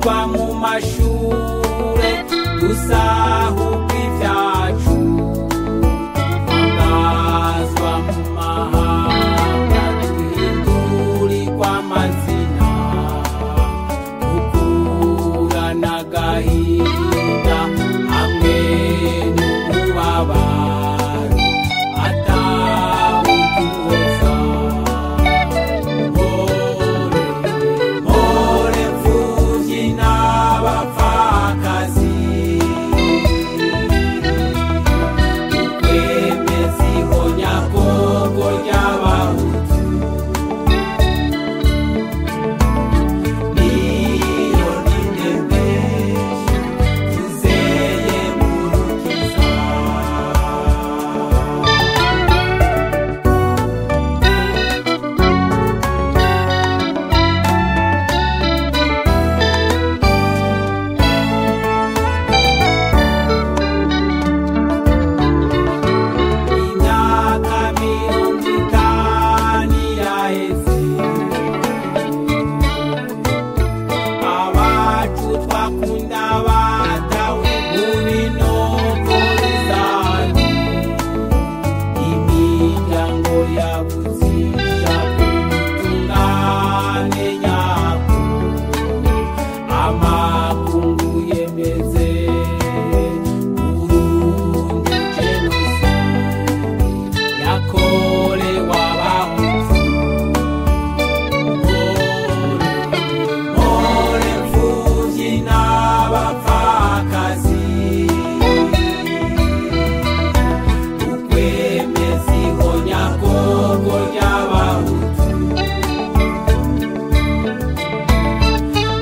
Twigishwa mu mashure dusahurwa ivyacu, twangazwa mu mahanga duhindurirwa amazina, dukurana agahinda hamwe n'umubabaro atawuduhoza. Mpore mpore mfuvyi n'abapfakazi, ukwemeza ihonyabwoko ry'abahutu, niyo n'indemesho tuzeye mu rukiza. Imyaka 50 iraheze, abacu twakunda batawe mu binogo rusange, imiryango yabuze ijambo ubutungane nyabwo, amakungu yemeze Burundi jenoside yakorewe abahutu. Mpore mpore mfuvyi n'abapfakazi, ukwemeza ihonyabwoko ry'abahutu,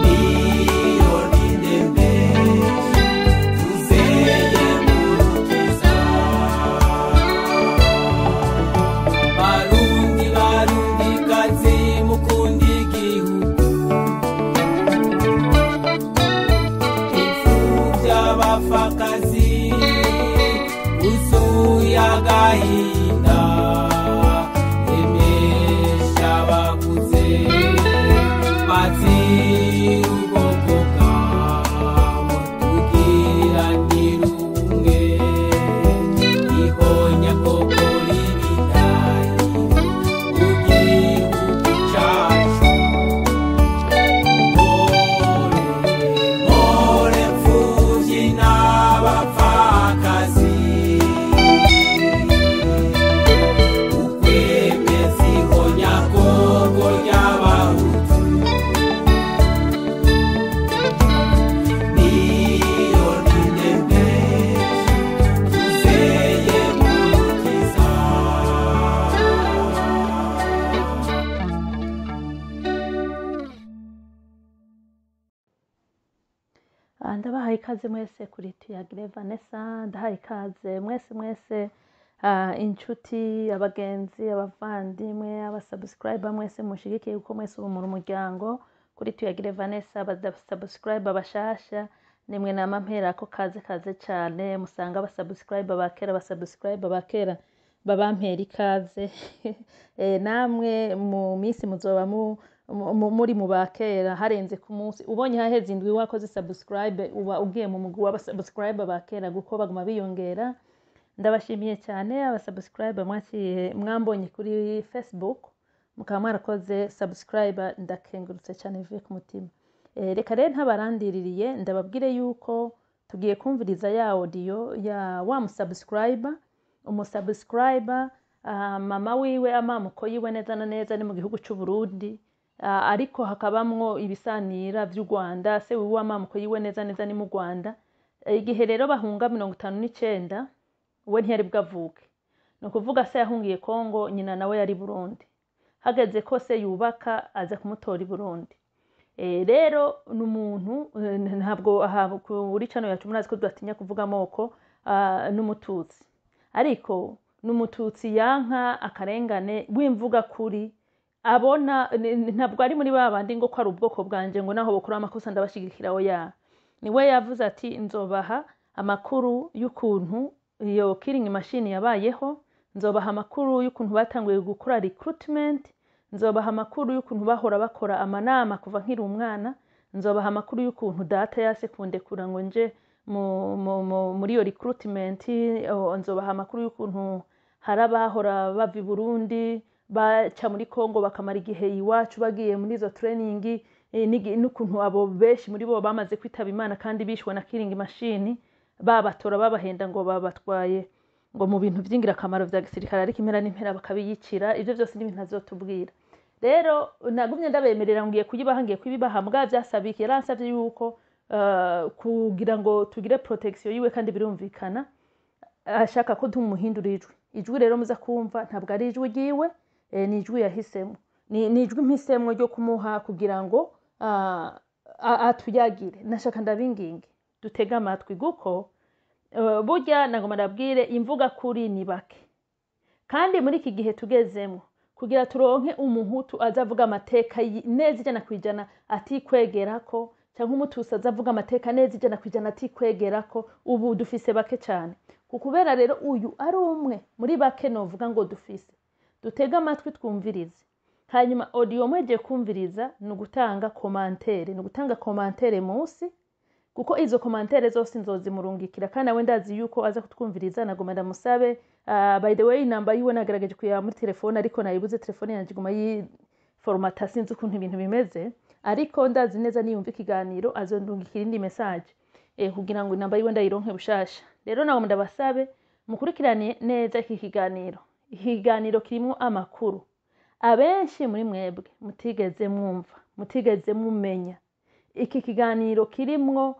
niyo n'indemesho tuzeye mu rukiza. Barundi barundikazi mukunda igihugu, imfuvyi abapfakazi wuzuye agahinda, emesha abakuze bazira ubwoko bwabo, tugiranire ubumwe, ihonyabwoko ribidahiro mu gihugu cacu. Mpore mpore mfuvyi n'abapfakazi, ukwemeza ihonyabwoko ry'abahutu, niyo n'indemesho tuzeye mu rukiza. Ndabahaye ikaze mwese kuri Tuyagire Vanessa, ndahaye ikaze mwese mwese, inshuti, abagenzi, abavandimwe, abasubscriber mwese mushigikiye, kuko mwese ubu muri umuryango kuri Tuyagire Vanessa. Abasubscriber bashasha nimwe nama mperako kaze kaze cane, musanga abasubscriber ba kera, abasubscriber ba kera babampera ikaze. Namwe mu minsi muzoba muri mu ba kera, harenze ku munsi ubonye haheze indwi wakoze subscribe, uba ugiye mu mugwi w'abasubscriber ba kera, kuko baguma biyongera. Ndabashimiye cyane abasubscriber mwaciye mwambonye kuri Facebook mukaba mwarakoze subscribe, ndakengurutse cyane bivuye ku mutima. Reka rero ntabarandiririye, ndababwire yuko tugiye kumviriza ya audio ya wa musubscriber, umusubscriber, mama wiwe amamuko yiwe neza na neza ni mu gihugu c'u Burundi, ariko hakabamwo ibisanira vy'u Rwanda, se wiwe amamuko yiwe neza neza ni mu Rwanda. Igihe rero bahunga 59 we ntiyari bwavuke, ni ukuvuga se yahungiye Kongo, nyina nawe yari Burundi. Hageze ko se yubaka aza kumutora i Burundi. Rero ni umuntu, ntabwo aha kuri channel yacu murazi ko tudatinya kuvuga amoko, n'umututsi, ariko ni umututsi yanka akarengane w'imvuga kuri abona, ntabwo ari muri ba bandi ngo ko ari ubwoko bwanje ngo naho bokora amakosa ndabashigikira, oya. Niwe yavuze ati nzobaha amakuru y'ukuntu iyo killing machine yabayeho, nzobaha amakuru y'ukuntu batanguye gukora recruitment, nzobaha amakuru y'ukuntu bahora bakora amanama kuva nkiri umwana, Nzobaha amakuru y'ukuntu data yase kundekura ngo nje muri iyo recruitment. Nzobaha amakuru y'ukuntu hari abahora bava i Burundi baca muri Congo bakamara igihe iwacu bagiye muri izo training, n'ukuntu abo benshi muri bo bamaze kwitaba Imana kandi bishwe na killing machine, babatora babahenda ngo babatwaye ngo mu bintu vy'ingirakamaro vya gisirikare, ariko impera n'impera bakabiyicira. Ivyo vyose n'ibintu azotubwira. Rero nagumye ndabemerera, ngiye kuyibaha, ngiye kubibaha, mbwa vyasabye, yaransavye yuko kugira ngo tugire protection yiwe, kandi birumvikana ashaka ko tumuhindura ijwi. Ijwi rero muza kumva ntabwo ari ijwi ryiwe, ni ijwi yahisemo, ni ijwi mpisemwo ryo kumuha kugira ngo atuyagire. Nashaka ndabinginge dutege amatwi, guko burya nagomba ndabwire imvuga kuri ni bake, kandi muri iki gihe tugezemo kugira turonke umuhutu azavuga amateka neza 100% atikwegerako, cyangwa umutusi azavuga amateka neza 100% atikwegerako, ubu dufise bake cyane. Kukubera rero uyu ari umwe muri bake novuga ngo dufise, dutege amatwi twumvirize. Hanyuma audio mweje kumviriza ni ugutanga commentaire, ni ugutanga commentaire munsi, kuko izo commentaire zose nzozimurungikira, kandi nawe ndazi yuko aza kutwumviriza. Nagoma ndamusabe, by the way, namba yiwe nagerageje kuyaba muri telefone ariko nayibuze, telefone yanjye iguma yi formata, sinzi ukuntu ibintu bimeze, ariko ndazi neza niyumva ikiganiro azondungikira indi message kugira ngo inamba yiwe ndayironke bushasha. Rero nagoma ndabasabe mukurikirane neza iki kiganiro. Iki kiganiro kirimo amakuru abenshi muri mwebwe mutigeze mwumva, mutigeze mumenya. Iki kiganiro kirimwo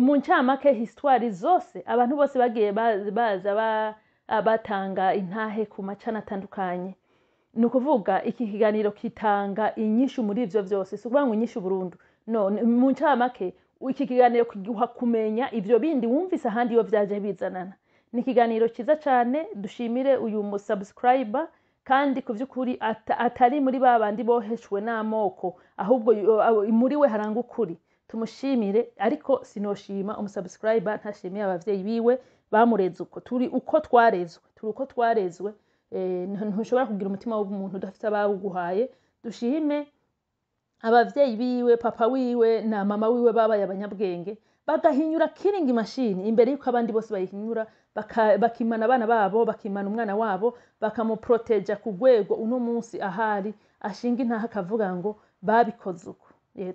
mu ncamake histoire zose abantu bose bagiye baza batanga intahe ku macana atandukanye. Ni ukuvuga iki kiganiro kitanga inyishu muri ivyo vyose, si ukuvuga ngo inyishu burundu, no mu ncamake iki kiganiro kiguha kumenya ivyo bindi wumvise ahandi iyo vyaje bizanana. Ni ikiganiro cyiza cyane. Dushimire uyu musubscriber, kandi ku by'ukuri atari muri ba bandi boheshwe n'amoko, ahubwo muri we haranga ukuri, tumushimire. Ariko sinoshima umusubscriber ntashimiye abavyeyi biwe bamureze uko turi, uko twarezwe, turi uko twarezwe. Ntushobora kugira umutima w'umuntu udafite abawuguhaye. Dushime abavyeyi biwe, papa wiwe na mama wiwe, babaye abanyabwenge bagahinyura killing machine imbere yuko abandi bose bayihinyura, bakimana abana babo, bakimana umwana wabo, bakamuproteja ku rwego uno munsi ahari ashinga intaha akavuga ngo babikoze uko.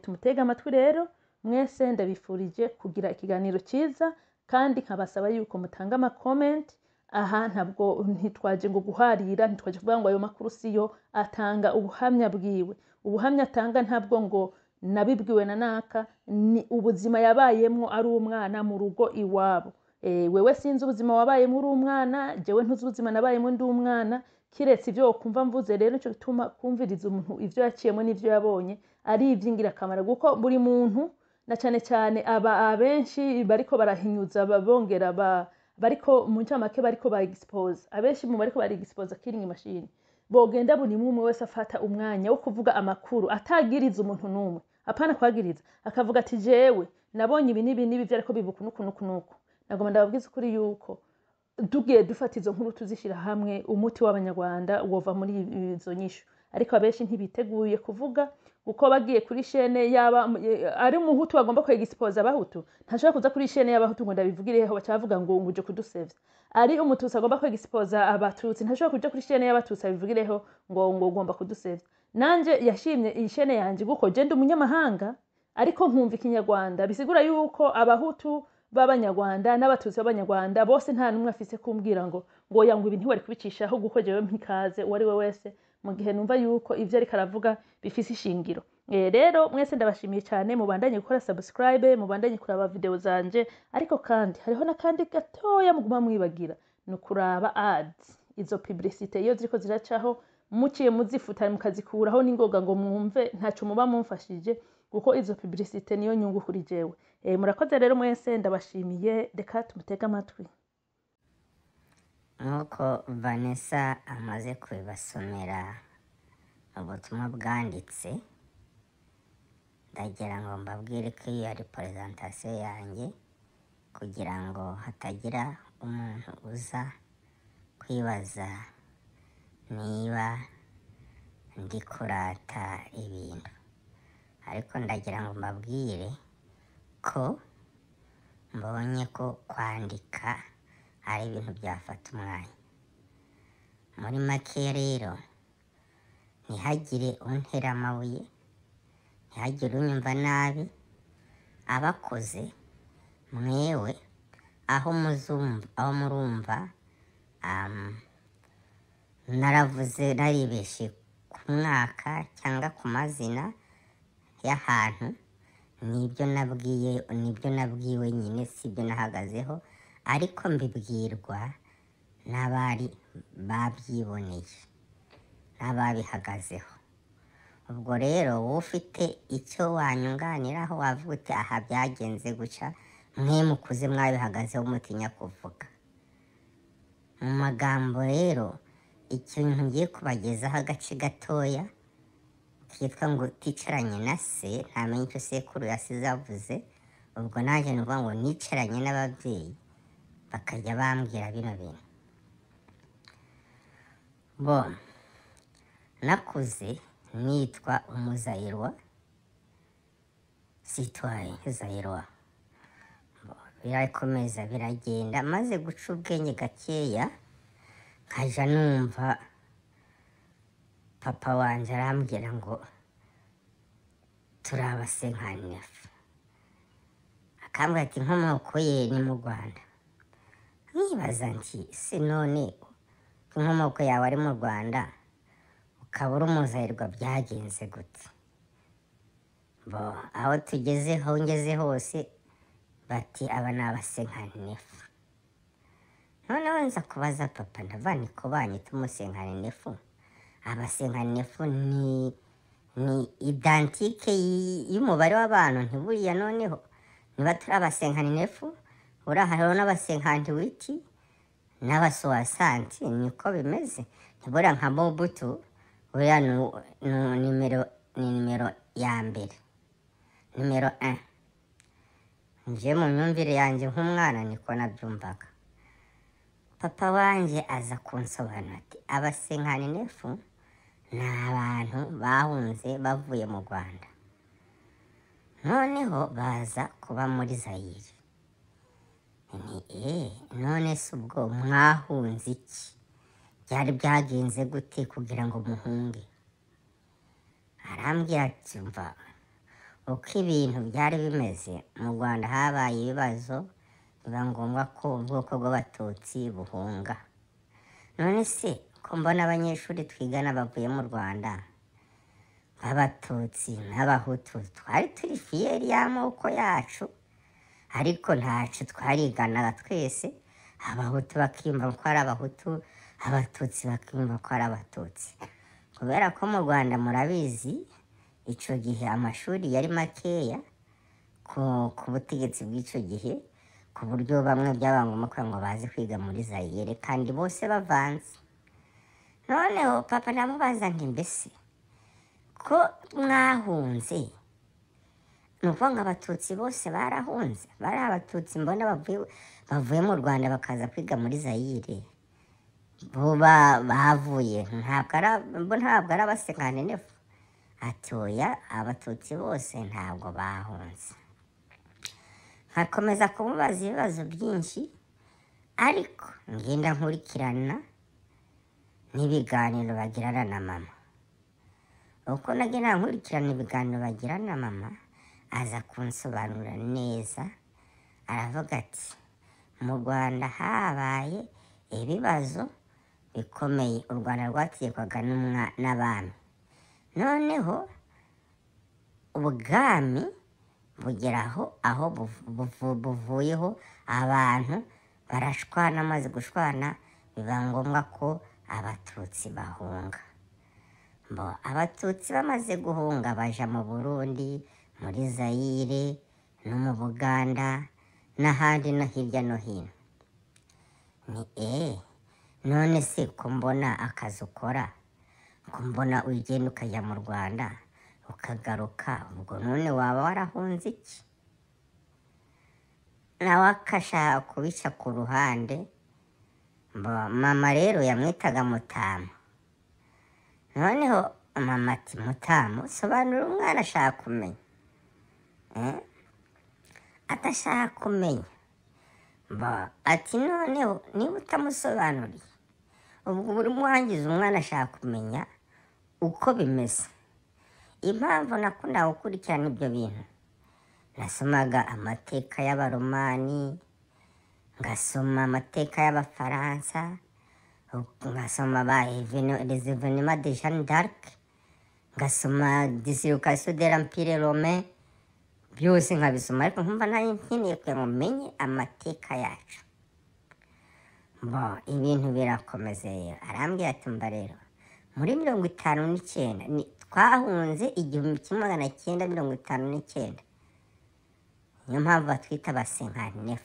Tumutege amatwi rero. Mwese ndabifurije kugira ikiganiro cyiza, kandi nkabasaba yuko mutanga amakomenti. Aha ntabwo ntitwaje ngo guharira, ntitwaje kuvuga ngo ayo makuru siyo, atanga ubuhamya bwiwe. Ubuhamya atanga ntabwo ngo nabibwiwe na naka, ni ubuzima yabayemwo ari umwana mu rugo iwabo. Wewe sinzi ubuzima wabayemo uri umwana, jewe ntuzi ubuzima nabayemo ndi umwana, kiretse ivyo wokumva mvuze. Rero nico gituma kumviriza umuntu ivyo yaciyemo n'ivyo yabonye ari ivy'ingirakamaro, kuko buri muntu, na cane cane aba abenshi bariko barahinyuza, bongera bariko mu ncamake bariko ba expose, abenshi mu bariko bari expose killing machine, bogenda buri umwe wese afata umwanya wo kuvuga amakuru atagiriza umuntu n'umwe, apana kwagiriza, akavuga ati jewe nabonye ibi n'ibi n'ibi vyariko bibuka nuku nuku nuku. Nagomba ndababwiza ukuri yuko tugiye dufata izo nkuru tuzishyira hamwe, umuti w'abanyarwanda wova muri izo nyishu. Ariko abenshi ntibiteguye kuvuga, kuko bagiye kuri chaîne yaba ari umuhutu bagomba kwegisipoza abahutu, ntashobora kuza kuri chaîne y'abahutu ngo ndabivugireho, baca bavuga ngo nguje kudusevya. Ari umututsi agomba kwegisipoza abatutsi, ntashobora kuja kuri chaîne y'abatutsi abivugireho ngo ugomba kudusevya. Nanje yashimye iyi chaîne yanje kuko je ndi umunyamahanga ariko nkumva ikinyarwanda, bisigura yuko abahutu b'abanyarwanda n'abatutsi b'abanyarwanda bose nta n'umwe afise kumbwira ngo oya, ngo ibi ntiwari kubicishaho, kuko jewe mpikaze uwo ari we wese mu gihe numva yuko ivyo ariko aravuga bifise ishingiro. Rero mwese ndabashimiye cyane, mubandanye gukora subscribe, mubandanye kuraba video zanje, ariko kandi hariho n'akandi gatoya muguma mwibagira, ni ukuraba ads, izo publicité iyo ziriko ziracaho muciye muzifuta mukazikuraho n'ingoga ngo mwumve, ntaco muba mumfashije, kuko izo publicité niyo nyungu kuri jewe. Murakoze rero mwese, ndabashimiye. Reka tumutege amatwi. Nk'uko Vanessa amaze kubibasomera ubutumwa bwanditse, ndagira ngo mbabwire ko iyo ari présentation yanjye, kugira ngo hatagira umuntu uza kwibaza niba ndi kurata ibintu. Ariko ndagira ngo mbabwire ko mbonye ko kwandika ari ibintu byafata umwanya. Muri make rero, ntihagire untera amabuye, ntihagire unyumva nabi. Abakoze mwewe aho muzumva, aho murumva naravuze naribeshe ku mwaka cyangwa ku mazina y'ahantu, nibyo nabwiye, nibyo nabwiwe nyine, sibyo nahagazeho, ariko mbibwirwa n'abari babyiboneye n'ababihagazeho. Ubwo rero wowe ufite icyo wanyunganiraho, wavuga uti aha byagenze guca, mwe mukuze mwabihagazeho mutinya kuvuga. Mu magambo rero, ikintu ngiye kubagezaho agace gatoya kitwa ngo uticaranye na se ntamenye icyo sekuru yasize avuze. Ubwo nanjye ni ukuvuga ngo nicaranye n'ababyeyi bakajya bambwira bino bintu. Bo nakuze nitwa umuzayirwa, citoyen zayirwa. Birakomeza biragenda, maze guca ubwenge gakeya nkaja numva papa wanje arambwira ngo turi abasenkanefu, akambwira ati inkomoko ye ni mu Rwanda. Nkibaza nti se none ko inkomoko yawe ari mu Rwanda ukaba uri umuzayirwa byagenze gute? Bo aho tugeze, aho ngeze hose bati aba ni abasenkanefu. Noneho nza kubaza papa, ndavuga nti ko banyita umusenkanefu, abasenkanefu ni identique y'umubare w'abantu, ntiburiya noneho niba turi abasenkanefu, uriya hariho n'abasenkantiwiti n'abasowasanti, niko bimeze. Ntiburiya nka Mobutu, uriya ni nimero ya mbere, nimero 1. Nje mu myumvire yanjye nk'umwana niko nabyumvaga. Papa wanjye aza kunsobanura ati abasenkanefu ni abantu bahunze bavuye mu Rwanda, noneho baza kuba muri Zayire. Ni none se ubwo mwahunze iki? Byari byagenze gute kugira ngo muhunge? Arambwira ati mva uko ibintu byari bimeze mu Rwanda, habaye ibibazo biba ngombwa ko ubwoko bw'Abatutsi buhunga. None se ko mbona abanyeshuri twigana bavuye mu Rwanda b'Abatutsi n'Abahutu, twari turi fiers y'amoko yacu, ariko ntacu twariganaga twese. Abahutu bakiyumva ko ari Abahutu, Abatutsi bakiyumva ko ari Abatutsi. Kubera ko mu Rwanda murabizi icyo gihe amashuri yari makeya ku butegetsi bw'icyo gihe, ku buryo bamwe byaba ngombwa kugira ngo baze kwiga muri Zayire kandi bose bavanze. Noneho papa ndamubaza nti mbese ko mwahunze, ni ukuvuga ngo Abatutsi bose barahunze? Bari Abatutsi mbona bavuye mu Rwanda bakaza kwiga muri Zayire, bo bavuye ntabwo ari abasenkanefu? Ati oya, Abatutsi bose ntabwo bahunze. Nkakomeza kumubaza ibibazo byinshi, ariko ngenda nkurikirana n'ibiganiro bagirana na mama. Uko nagenda nkurikirana ibiganiro bagirana na mama, aza kunsobanurira neza, aravuga ati mu Rwanda habaye ibibazo bikomeye, u Rwanda rwategekwaga n'abami, noneho ubwami bugera aho buvuyeho, abantu barashwana, amaze gushwana biba ngombwa ko Abatutsi bahunga. Bo Abatutsi bamaze guhunga baja mu Burundi, muri Zayire no mu Buganda n'ahandi no hirya no hino. Ni none se ko mbona akazi ukora, ko mbona ugenda ukajya mu Rwanda ukagaruka, ubwo none waba warahunze iki? Nawe akashaka kubica ku ruhande. Mama rero yamwitaga Mutama. Noneho Mama ati mutamu sobanura umwana ashaka kumenya, atashaka kumenya. Ati noneho niba utamusobanuriye ubwo buri mwangiza umwana ashaka kumenya uko bimeze. Impamvu nakunda gukurikirana ibyo bintu, nasomaga amateka y'Abaromani, ngasoma amateka y'Abafaransa, ngasoma ba les événements de Jeanne d'Arc, ngasoma dislocation de l'Empire romain, byose nkabisoma, ariko nkumva nari nkeneye kugira ngo menye amateka yacu. Ibintu birakomeza rero. Arambwira ati mba rero muri 59 twahunze 1959, niyo mpamvu batwita abasenkanefu.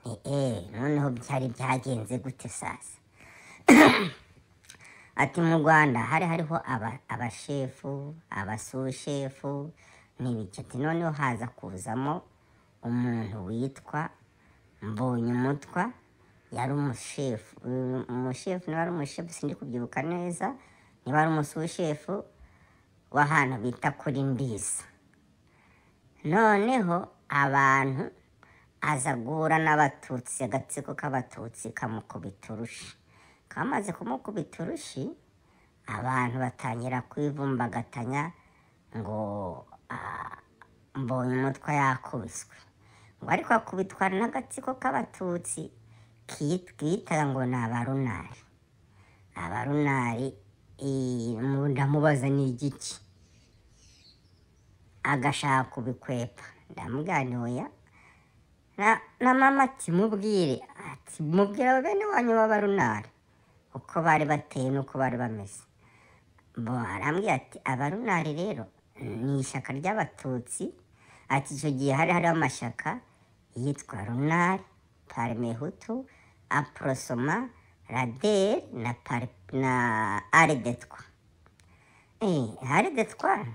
Ni noneho byari byagenze gute sasa? Ati mu Rwanda hari hariho abashefu, abasushefu n'ibiki. Ati noneho haza kuzamo umuntu witwa Mbonyumutwa, yari umushefu. Umushefu niba ari umushefu sindi kubyibuka neza, niba ari umusushefu w'ahantu bita kuri Ndiza. Noneho abantu aza guhura n'Abatutsi, agatsiko k'Abatutsi kamukubita urushi. Kamaze kumukubita urushi, abantu batangira kwivumbagatanya ngo Mbonyumutwa yakubiswe, ngo ariko akubitwa n'agatsiko k'Abatutsi twitaga ngo ni Abarunari. Abarunari ndamubaza ni igiki, agashaka kubikwepa. Ndamubwira nti oya. Na mama ati mubwire, ati mubwire bene wanyu b'Abarunari uko bari bateye n'uko bari bameze. Arambwira ati Abarunari rero ni ishyaka ry'Abatutsi. Ati icyo gihe hari hariho amashyaka yitwa Runari, Parmehutu, Aprosoma, Rader na Aredetwa. Aredetwa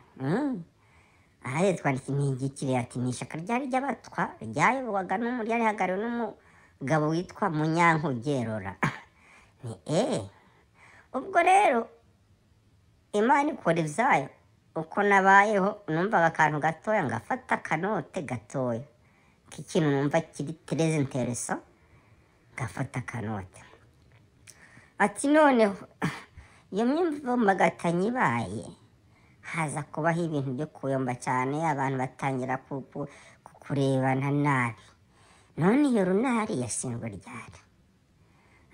Aredetwa ni igiki? Ati ni ishyaka ryari ry'Abatwa ryayoborwaga ryari n'umugabo witwa Munyankugerora. Ni ubwo rero Imana ikora ibyayo. Uko nabayeho numvaga akantu gatoya ngafata akanote gatoya k'ikintu numva kiri très intéressant, ngafata akanote. Ati noneho iyo myivumbagatanya ibaye, haza kubaho ibintu byo kuyomba cyane, abantu batangira kurebana nabi. None iyo Runari yashinzwe ryari?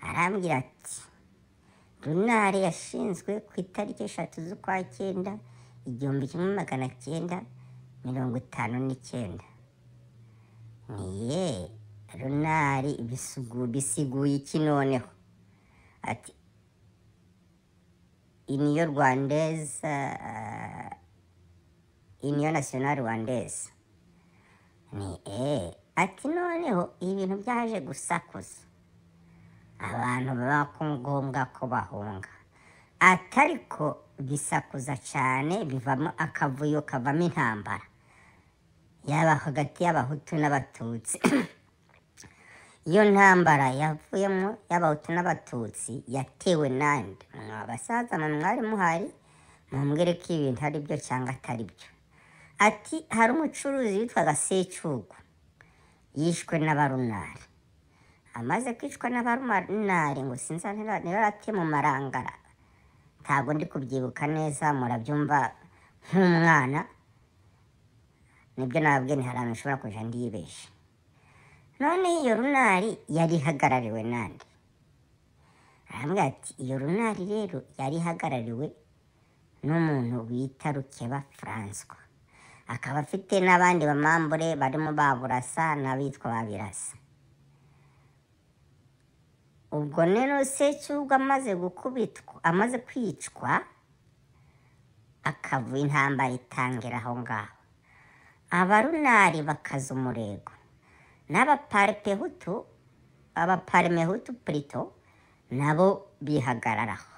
Arambwira ati Runari yashinzwe ku itariki 3 z'ukwa 9 1959. Niye Runari bisiguye iki noneho? Ati Union Rwandaise, Union Nationale Rwandaise. Ni ati noneho ibintu byaje gusakuza, abantu baba ngombwa ko bahunga. Atariko bisakuza cyane, bivamo akavuyo, kavamo intambara yaba hagati y'Abahutu n'Abatutsi. Iyo ntambara yavuyemo y'Abahutu n'Abatutsi yatewe nande? Abasaza mwari muhari mumbwire ko ibintu ari byo cyangwa atari byo. Ati hari umucuruzi witwaga Secugu yishwe n'Abarunari. Amaze kwicwa n'Abarunari, ngo sinzi niba yaratiye mu Marangara, ntabwo ndi kubyibuka neza, murabyumva nk'umwana, nibyo nababwiye ni hari ahantu nshobora kuja ndibesha. None iyo Runari yari ihagarariwe nande? Arambwira ati iyo Runari rero yari ihagarariwe n'umuntu bita Rukeba François, akaba afite n'abandi bamambure barimo Baburasa n'abitwa Babirasa. Ubwo rero Secugu amaze gukubitwa, amaze kwicwa, akavuye intambara itangira aho ngaho. Abarunari bakaza umurego, n'abaparmehutu, abaparmehutu plutôt nabo bihagararaho.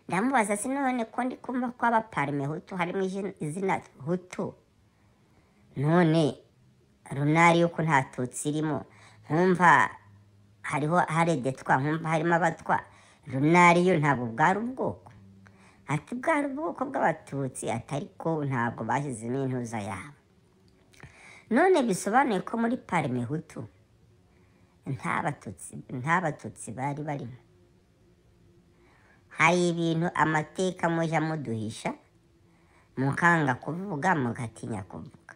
Ndamubaza si none ko ndi kumva ko abaparmehutu harimo izina Hutu, none Runari yuko nta Tutsi irimo, nkumva hariho Haredetwa, nkumva harimo Abatwa, Runari yo ntabwo bwari ubwoko. Ati bwari ubwoko bw'abatutsi, atari ko ntabwo bashyizemo intuza yabo. None bisobanuye ko muri Parmehutu nta batutsi bari barimo. Hari ibintu amateka mujya muduhisha, mukanga kuvuga, mugatinya kuvuga.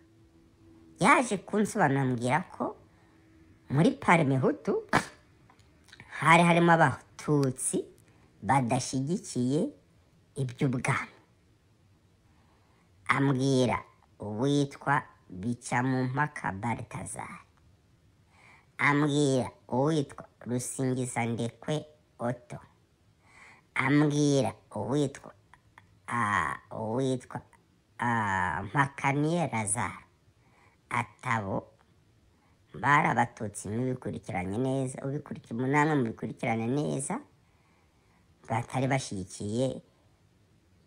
Yaje kunsobanurira ambwira ko muri Parmehutu hari harimo abatutsi badashyigikiye iby'ubwami. Ambwira uwitwa Bicamumpaka Balthazar, ambwira uwitwa Rusingizandekwe Otto, ambwira uwitwa Mpakaniye Lazare. Atabo bari abatutsi, mubikurikiranye neza, namwe mubikurikirane neza, batari bashyigikiye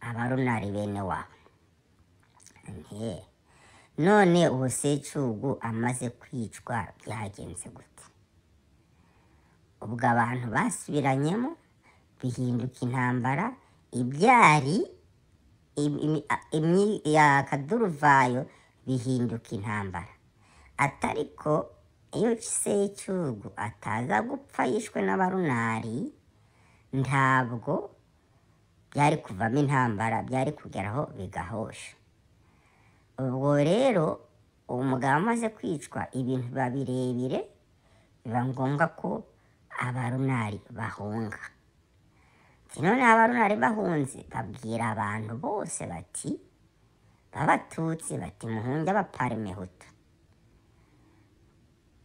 abarunari bene wabo. None ubu Secugu amaze kwicwa byagenze gute? Ubwo abantu basubiranyemo bihinduka intambara, ibyari akaduruvayo bihinduka intambara. Atariko iyo Secugu ataza gupfa yishwe n'abarunari, ntabwo byari kuvamo intambara, byari kugeraho bigahosha. Ubwo rero umugabo amaze kwicwa, ibintu biba birebire, biba ngombwa ko abarunari bahunga. None abarunari bahunze, babwira abantu bose bati b'abatutsi bati muhunge abaparmehutu.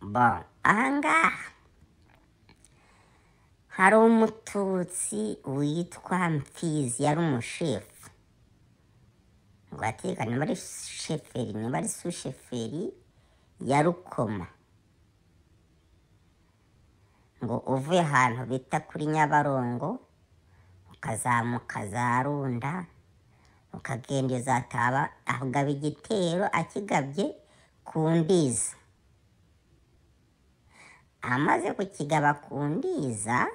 Bon, ahangaha hari umututsi witwa Mfizi, yari umushefu. Ngo ateka niba ari sheferi, niba ari susheferi ya Rukoma. Ngo uvuye ahantu bita kuri Nyabarongo, ukazamuka za Runda, ukagenda iyo za Taba, agaba igitero akigabye ku Ndiza. Amaze kukigaba ku Ndiza,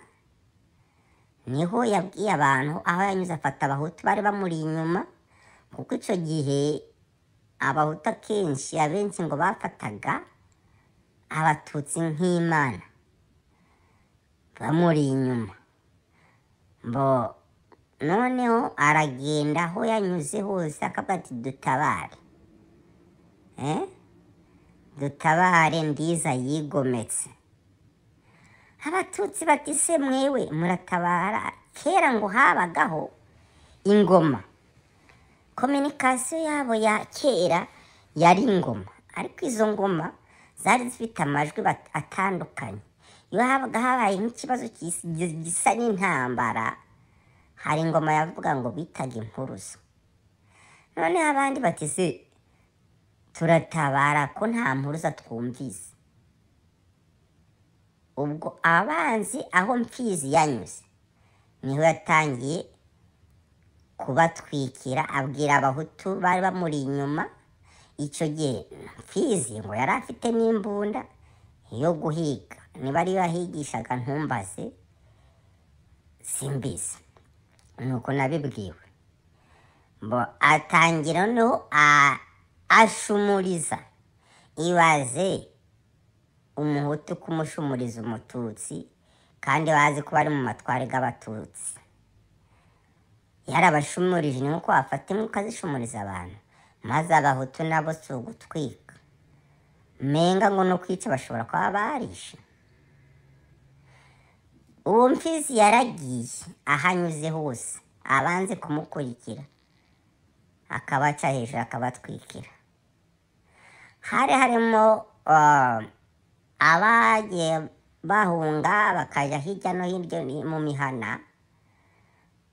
niho yabwiye abantu aho yanyuze afata abahutu bari bamuri inyuma, kuko icyo gihe abahutu akenshi abenshi ngo bafataga abatutsi nk'imana, bamuri inyuma. Bo noneho aragenda aho yanyuze hose akavuga ati dutabare, dutabare Ndiza yigometse. Abatutsi bati se mwewe muratabara? Kera ngo habagaho ingoma, kominikasiyo yabo ya kera yari ingoma, ariko izo ngoma zari zifite amajwi atandukanye. Iyo habaga habaye nk'ikibazo gisa n'intambara, hari ingoma yavuga ngo bitaga impuruza. Noneho abandi bati se turatabara ko nta mpuruza twumvise? Ubwo abanzi aho Mfizi yanyuze niho yatangiye kubatwikira, abwira abahutu bari bamuri inyuma. Icyo gihe Mfizi ngo yari afite n'imbunda yo guhiga, niba ariyo yahigishaga ntumbaze, simbizi, nuko nabibwiwe. Bo atangira noneho ashumuriza. Ibaze umuhutu kumushumuriza umututsi, kandi bazi ko bari mu matware y'abatutsi. Yarabashumurije, ni nkuko wafata imbwa ukazishumuriza abantu, maze abahutu nabo si ugutwika, menga ngo no kwica bashobora kuba barishe. Uwo Mfizi yaragiye ahanyuze hose, abanze kumukurikira akabaca hejuru akabatwikira. Hari harimo abagiye bahunga bakajya hirya no hino mu mihana.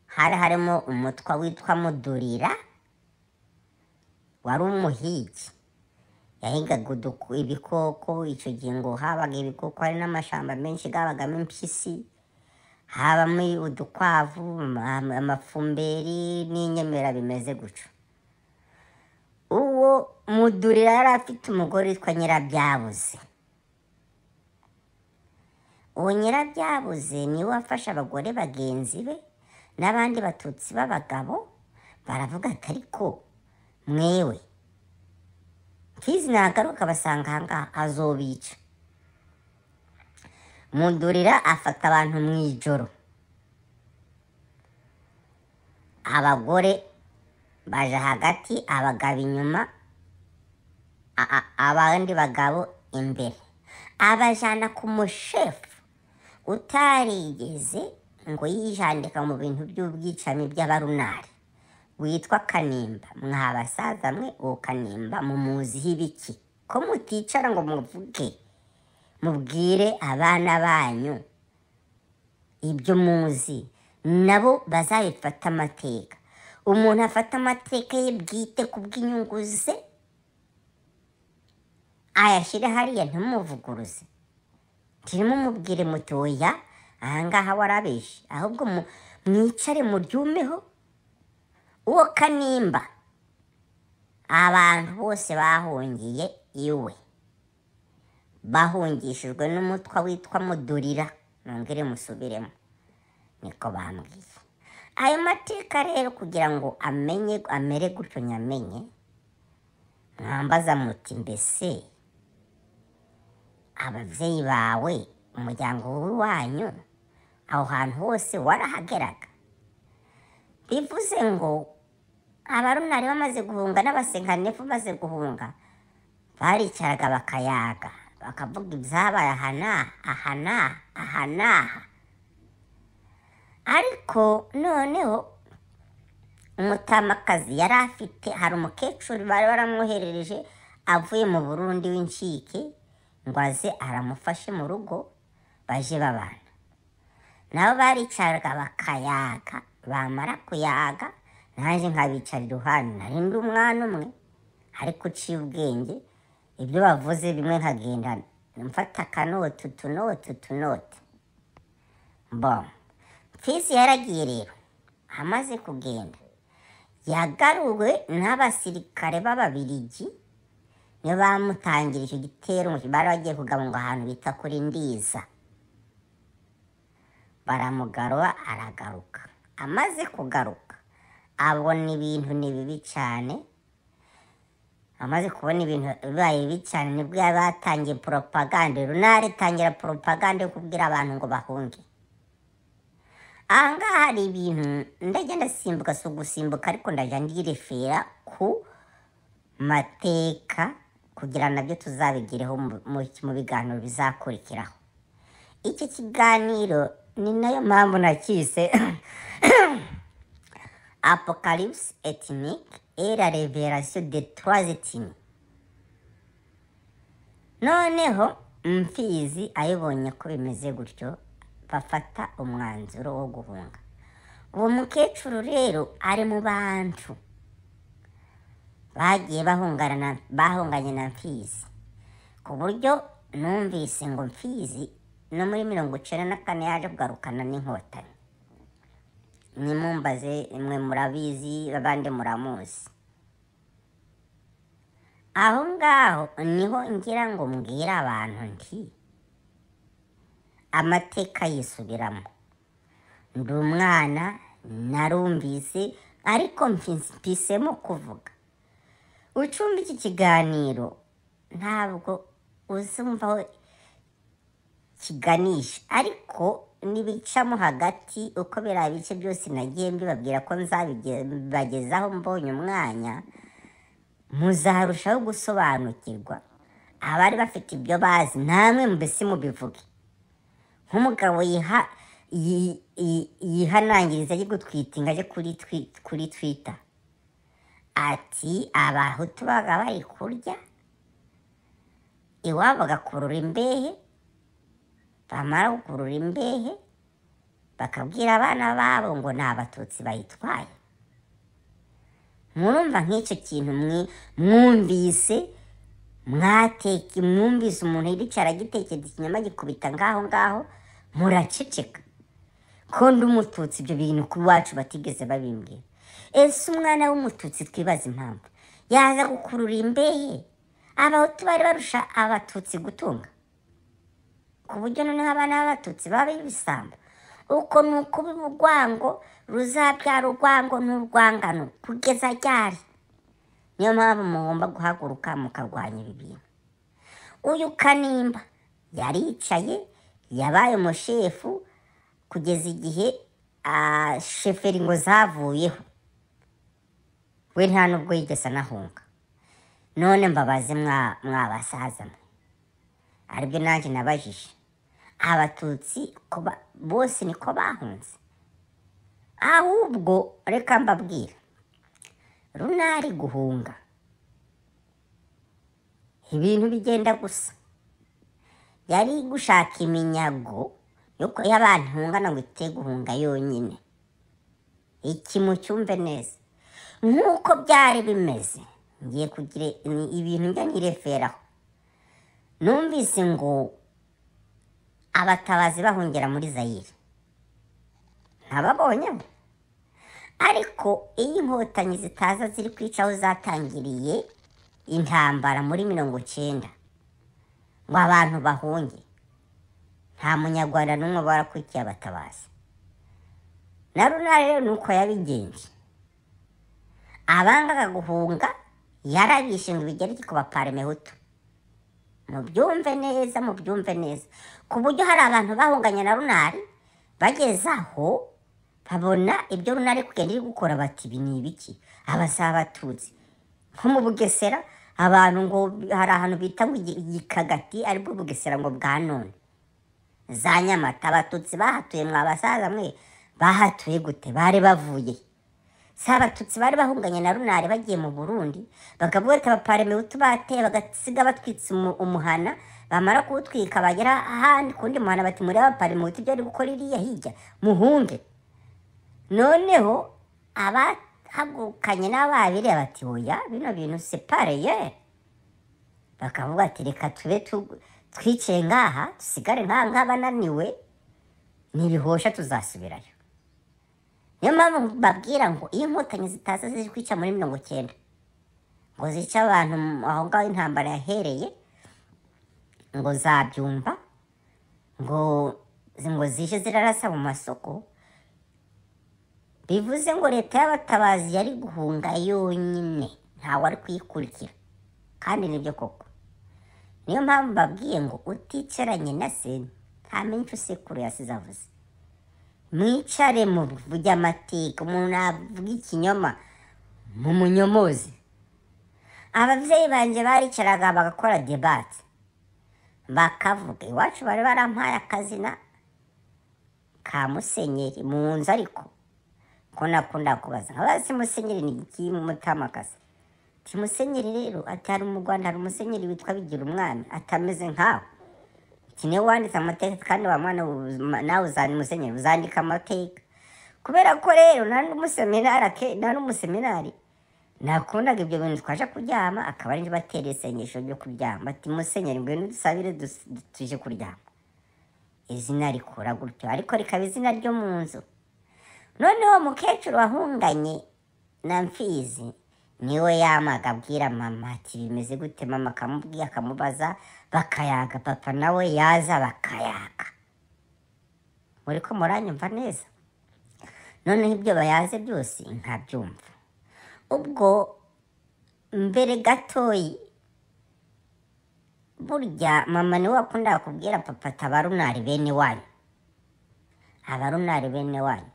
Hari harimo umutwa witwa Mudurira, wari umuhigi, yahigaga ibikoko. Icyo gihe ngo habaga ibikoko, hari n'amashamba menshi gabagamo impyisi, habamo udukwavu, amafumberi n'inyemera bimeze gutyo. Uwo Mudurira yari afite umugore witwa Nyirabyabuze. Uwo Nyirabyabuze niwe wafashe abagore bagenzi be, N'abandi Batutsi b'abagabo baravuga ati: "Ariko mwewe, Mfizi nagaruka basanga ahangaha azobica." Mudurira afata abantu mu ijoro, abagore baje hagati, abagabo inyuma, abandi bagabo imbere, abajana ku mushefu utarigeze ngo yijandika mu bintu by'ubwicanyi by'abarunari witwa Kanimba. Mwa basaza mwe, uwo Kanimba mumuziho ibiki, ko muticara ngo muvuge, mubwire abana banyu ibyo muzi, nabo bazabifata amateka? Umuntu afata amateka ye bwite ku bw'inyungu ze, ayashyire hariya, ntimuvuguruze, ntimumubwire muti: "Oya, ahangaha warabeshe." Ahubwo mwicare muryumeho. Uwo Kanimba, abantu bose bahungiye iwe, bahungishijwe n'umutwa witwa Mudurira. Nongere musubiremo, niko bambwiye ayo mateka. Rero kugira ngo amenye amere gutyo nyamenye, mwambaza muti: "Mbese ababyeyi bawe, umuryango w'iwanyu, aho hantu hose warahageraga?" Bivuze ngo abarunari bamaze guhunga n'abasenkanefu bamaze guhunga, baricaraga bakayaga, bakavuga ibyabaye aha n'aha, aha n'aha, aha n'aha. Ariko noneho umutamakazi yari afite, hari umukecuru bari baramwoherereje avuye mu Burundi w'incike ngo aze aramufashe mu rugo baje babana. Nabo baricaraga bakayaga, bamara kuyaga nanjye nkabicara iruhande. Nari ndi umwana umwe ariko uciye ubwenge, ibyo bavuze bimwe nkagenda mfata akanoti, utunoti, utunoti. Bon, Mfizi yaragiye rero. Amaze kugenda yagaruwe n'abasirikare b'Ababirigi, niyo bamutangira icyo gitero. Bari bagiye kugaba ngo ahantu bita kuri Ndiza, baramugarura aragaruka. Amaze kugaruka abona ibintu ni bibi cyane. Amaze kubona ibintu bibaye bibi cyane, nibwo yaba yatangiye poropagande runari, itangira poropagande yo kubwira abantu ngo bahunge. Ahangaha hari ibintu ndajya ndasimbuka, si ugusimbuka ariko ndajya ndirefera ku mateka kugira nabyo tuzabigireho mu biganiro bizakurikiraho. Iki kiganiro ni nayo mpamvu nakise "Apocalypse ethnique et la révélation des trois ethnies". Noneho Mfizi ayibonye ko bimeze gutyo, bafata umwanzuro wo guhunga. Uwo mukecuru rero ari mu bantu bagiye bahungana, bahunganye na Mfizi, ku buryo numvise ngo Mfizi no muri 94 yaje kugarukana n'Inkotanyi. Nimumbaze mwe murabizi, abandi muramuzi. Aho ngaho niho ngira ngo mbwire abantu nti amateka yisubiramo. Ndi umwana narumvise, ariko mpisemo kuvuga. Ucumba iki kiganiro ntabwo uzumva aho kiganisha, ariko nibicamo hagati uko biriya bice byose nagiye mbibabwira ko nzabibagezaho mbonye umwanya, muzarushaho gusobanukirwa. Abari bafite ibyo bazi namwe mbese mubivuge. Nk'umugabo yihanangiriza ari gutwitinga aje kuri Twitter ati Abahutu baga bari kurya iwabo bagakurura imbehe, bamara gukurura imbehe bakabwira abana babo ngo ni Abatutsi bayitwaye. Murumva nk'icyo kintu mwumvise mwateke, mwumvise umuntu yicara agitekereza ikinyoma gikubita ngaho ngaho, muraceceka. Ko ndi Umututsi, ibyo bintu ku iwacu batigeze babimbwira. Ese umwana w'Umututsi, twibaza impamvu yaza gukurura imbehe? Abahutu bari barusha Abatutsi gutunga, ku buryo noneho abana b'Abatutsi baba ibisambo? Uko ni ukubiba urwango ruzabyara urwango n'urwangano kugeza ryari? Niyo mpamvu mugomba guhaguruka mukarwanya ibi bintu. Uyu Kanimba yaricaye, yabaye umushefu kugeza igihe sheferi ngo zavuyeho, we nta nubwo yigeze anahunga. None mbabaze mwabasaza mwe, aribyo nanjye nabajije, Abatutsi bose niko bahunze? Ahubwo reka mbabwira, Runari guhunga ibintu bigenda gusa, yari gushaka iminyago yuko y'abantu ihungana ngo ite guhunga yonyine. Iki mucyumve neza nk'uko byari bimeze. Ngiye kugira ibintu njya nireferaho. Numvise ngo abatabazi bahungira muri Zayire, ntababonye, ariko iyo inkotanyi zitaza ziri kwica aho zatangiriye intambara muri 90 ngo abantu bahunge, nta munyarwanda n'umwe barakurikiye abatabazi. Na Runari rero nuko yabigenje, abangaga guhunga yarabishe ngo bigere ku baparemehutu. Mubyumve neza, mubyumve neza, ku buryo hari abantu bahunganye na Runari bageze aho babona ibyo Runari kugenda iri gukora bati ibi ni ibiki? Abasaba Abatutsi nko mu Bugesera, abantu ngo hari ahantu bita ngo Igikagati, aribwo Bugesera ngo bwa none, za Nyamata, Abatutsi bahatuye. Mwabasaza mwe, bahatuye gute? Bari bavuye si Abatutsi bari bahunganye na Runari bagiye mu Burundi, bakavuga ati abaparemehutu bateye, bagasiga batwitse umuhana, bamara kuwutwika bagera ahandi kundi muhana bati muri abaparemehutu ibyo ari gukora iriya hirya muhunge. Noneho abahagurukanye n'ababiriya bati oya, bino bintu separeye, bakavuga ati reka tube twicaye ngaha, dusigare ngaha nk'abananiwe, nibihosha tuzasubirayo. Niyo mpamvu babwira ngo iyo inkotanyi zitaza ziri kwica muri 90 ngo zice abantu aho ngaho intambara yahereye, ngo zabyumva ngo zije zirarasa mu masoko, bivuze ngo leta y'abatabazi yari guhunga yonyine, ntawe ari kuyikurikira. Kandi nibyo koko. Niyo mpamvu babwiye ngo uticaranye na se ntamenya icyo sekuru yasize avuze. Mwicare muvuge amateka, umuntu avuga ikinyoma mumunyomoze. Ababyeyi banjye baricaraga bagakora debate, bakavuga. Iwacu bari barampaye akazina ka Musenyeri mu nzu, ariko ko nakunda kubaza nkabaza Musenyeri ni iki mutamakazi? Ati Musenyeri rero, ati hari mu Rwanda hari umusenyeri witwa Bigira Umwami atameze nkawe. Ati niwe wanditse amateka, kandi wa mwana nawe uzana Musenyeri uzandika amateka. Kubera ko rero nta n'umuseminari nakundaga ibyo bintu, twaje kuryama akaba ari batera isengesho ryo kuryama, ati Musenyeri ngwino dusabire tuje kuryama. Izina rikura gutyo, ariko rikaba izina ryo mu nzu. Noneho mukecuru wahunganye na Mfizi niwe yamaga abwira mama ati bimeze gute, mama akamubwira akamubaza, bakayaga, papa nawe yaza bakayaga. Muri ko muranyumva neza? Noneho ibyo bayaze byose nkabyumva. Ubwo mbere gatoyi burya mama niwe wakundaga kubwira papa ati abarunari bene wanyu, abarunari bene wanyu.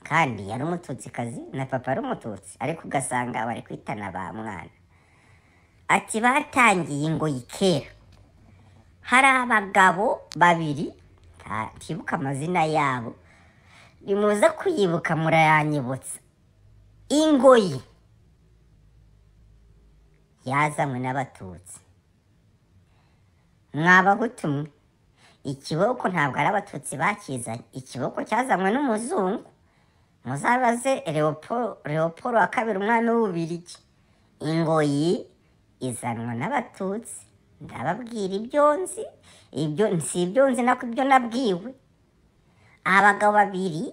Kandi yari umututsikazi na papa ari umututsi, ariko ugasanga bari kwitana ba mwana. Ati batangiye ingoyi kera, hari abagabo babiri ntibuka amazina yabo, nimuza kuyibuka murayanyibutsa. Ingoyi yazanywe n'Abatutsi, mwabahutu mwe, ikiboko ntabwo ari Abatutsi bakizanye, ikiboko cyazanywe n'umuzungu. Muzabaze Leopold wa kabiri umwami w'Ububirigi. Ingoyi izanwa n'Abatutsi. Ndababwira ibyo nzi, ibyo si ibyo nzi nako ibyo nabwiwe. Abagabo babiri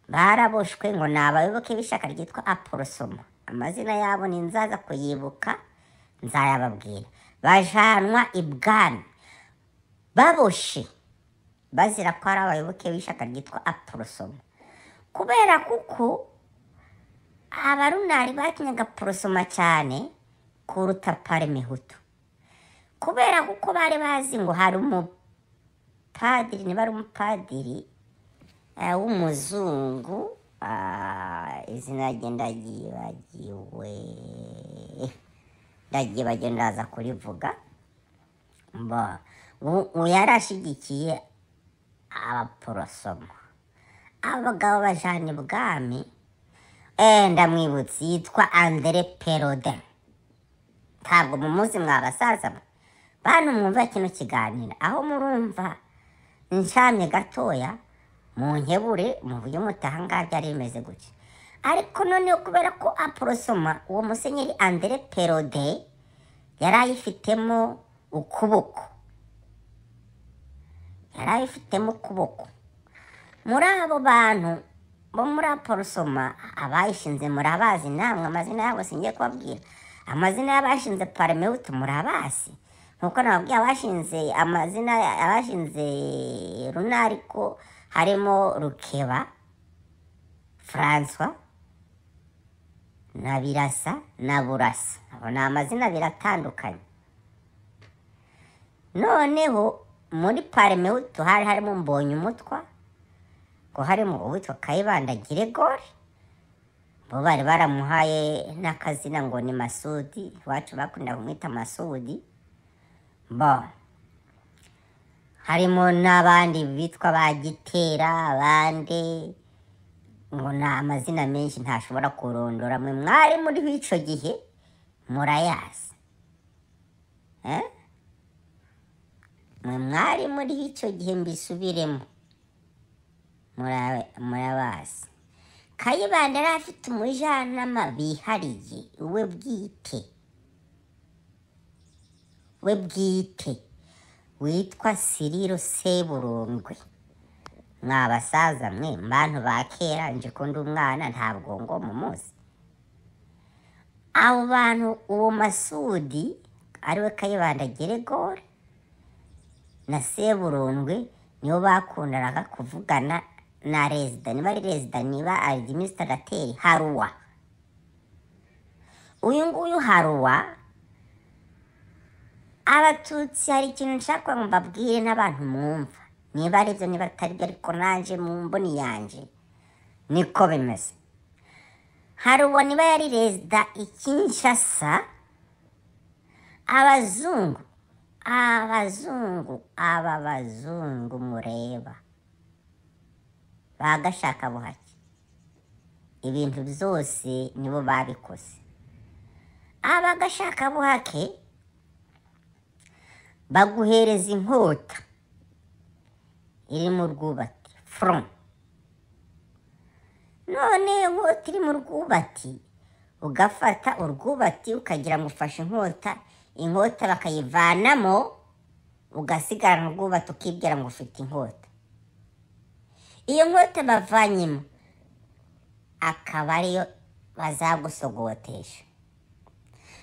baraboshwe ngo ni abayoboke b'ishyaka ryitwa Aporosoma, amazina yabo ni nzaza kuyibuka nzayababwira. Bajanwa ibwami baboshe. Bazira ko ari abayoboke b'ishyaka ryitwa Aporosoma, kubera kuko abarunari batinyaga Porosoma cyane kuruta Parmehutu, kubera kuko bari bazi ngo hari umupadiri, niba ari umupadiri w'umuzungu, izina rye ndagibagiwe, ndagibagiwe, ndaza kurivuga. Yari ashyigikiye Abaporosoma. Abagabo bajana ibwami, ndamwibutse, yitwa Andre Perraudin. Ntabwo mumuzi mwa basaza mwe, bantu mwumva kino kiganiro, aho murumva nshamye gatoya mu nkebure mu buryo mutanga byari bimeze gutya. Ariko noneho kubera ko Aporosoma, uwo musenyeri Andre Perraudin yari ayifitemo ukuboko, yari ayifitemo ukuboko muri abo bantu bo muri Aporosoma. Abayishinze murabazi namwe, amazina yabo singiye kubabwira. Amazina y'abashinze Parmehutu murabazi, nkuko nababwiye abashinze amazina, abashinze Runariko harimo Rukeba Francois na Birasa na Burasa. Abo ni amazina abiri atandukanye. Noneho muri Parmehutu hari harimo Mbonyumutwa, ko harimo uwitwa Kayibanda Gregori, bo bari baramuhaye n'akazina ngo ni Masudi, iwacu bakunda kumwita Masudi. Bo harimo n'abandi bitwa ba Gitera, abandi ngo ni amazina menshi ntashobora kurondora. Mwe mwari muri ico gihe murayazi, eh? Mwe mwari muri icyo gihe, mbisubiremo, murabazi. Kayibanda yari afite umujyanama bihariye we bwite, we bwite witwa Siriro Seburongwe. Mwa basaza mwe, bantu ba kera, nje ko ndi umwana ntabwo ngo mumuzi abo bantu. Uwo Masudi ariwe Kayibanda Geregore na Seburondwe nibo bakundanaga kuvugana na rezida, niba ari rezida, niba administrateur Haruwa. Uyu nguyu Haruwa, Abatutsi, hari ikintu nshaka ngo mbabwire n'abantu mwumva, niba ari byo, niba atari byo, ariko nanje mu mboni yanje niko bimeze. Haruwa niba yari rezida i Kinshasa, abazungu, abazungu, aba bazungu mureba bagashaka buhake, ibintu byose nibo babikoze. Abagashaka buhake baguhereza inkota iri mu rwubati, front. None iyo nkota iri mu rwubati, ugafata urwubati ukagira ngo ufashe inkota, inkota bakayivanamo, ugasigarana urwubati, ukibwira ngo ufite inkota. Iyo nkota bavanyemo akaba ariyo bazagusogotesha.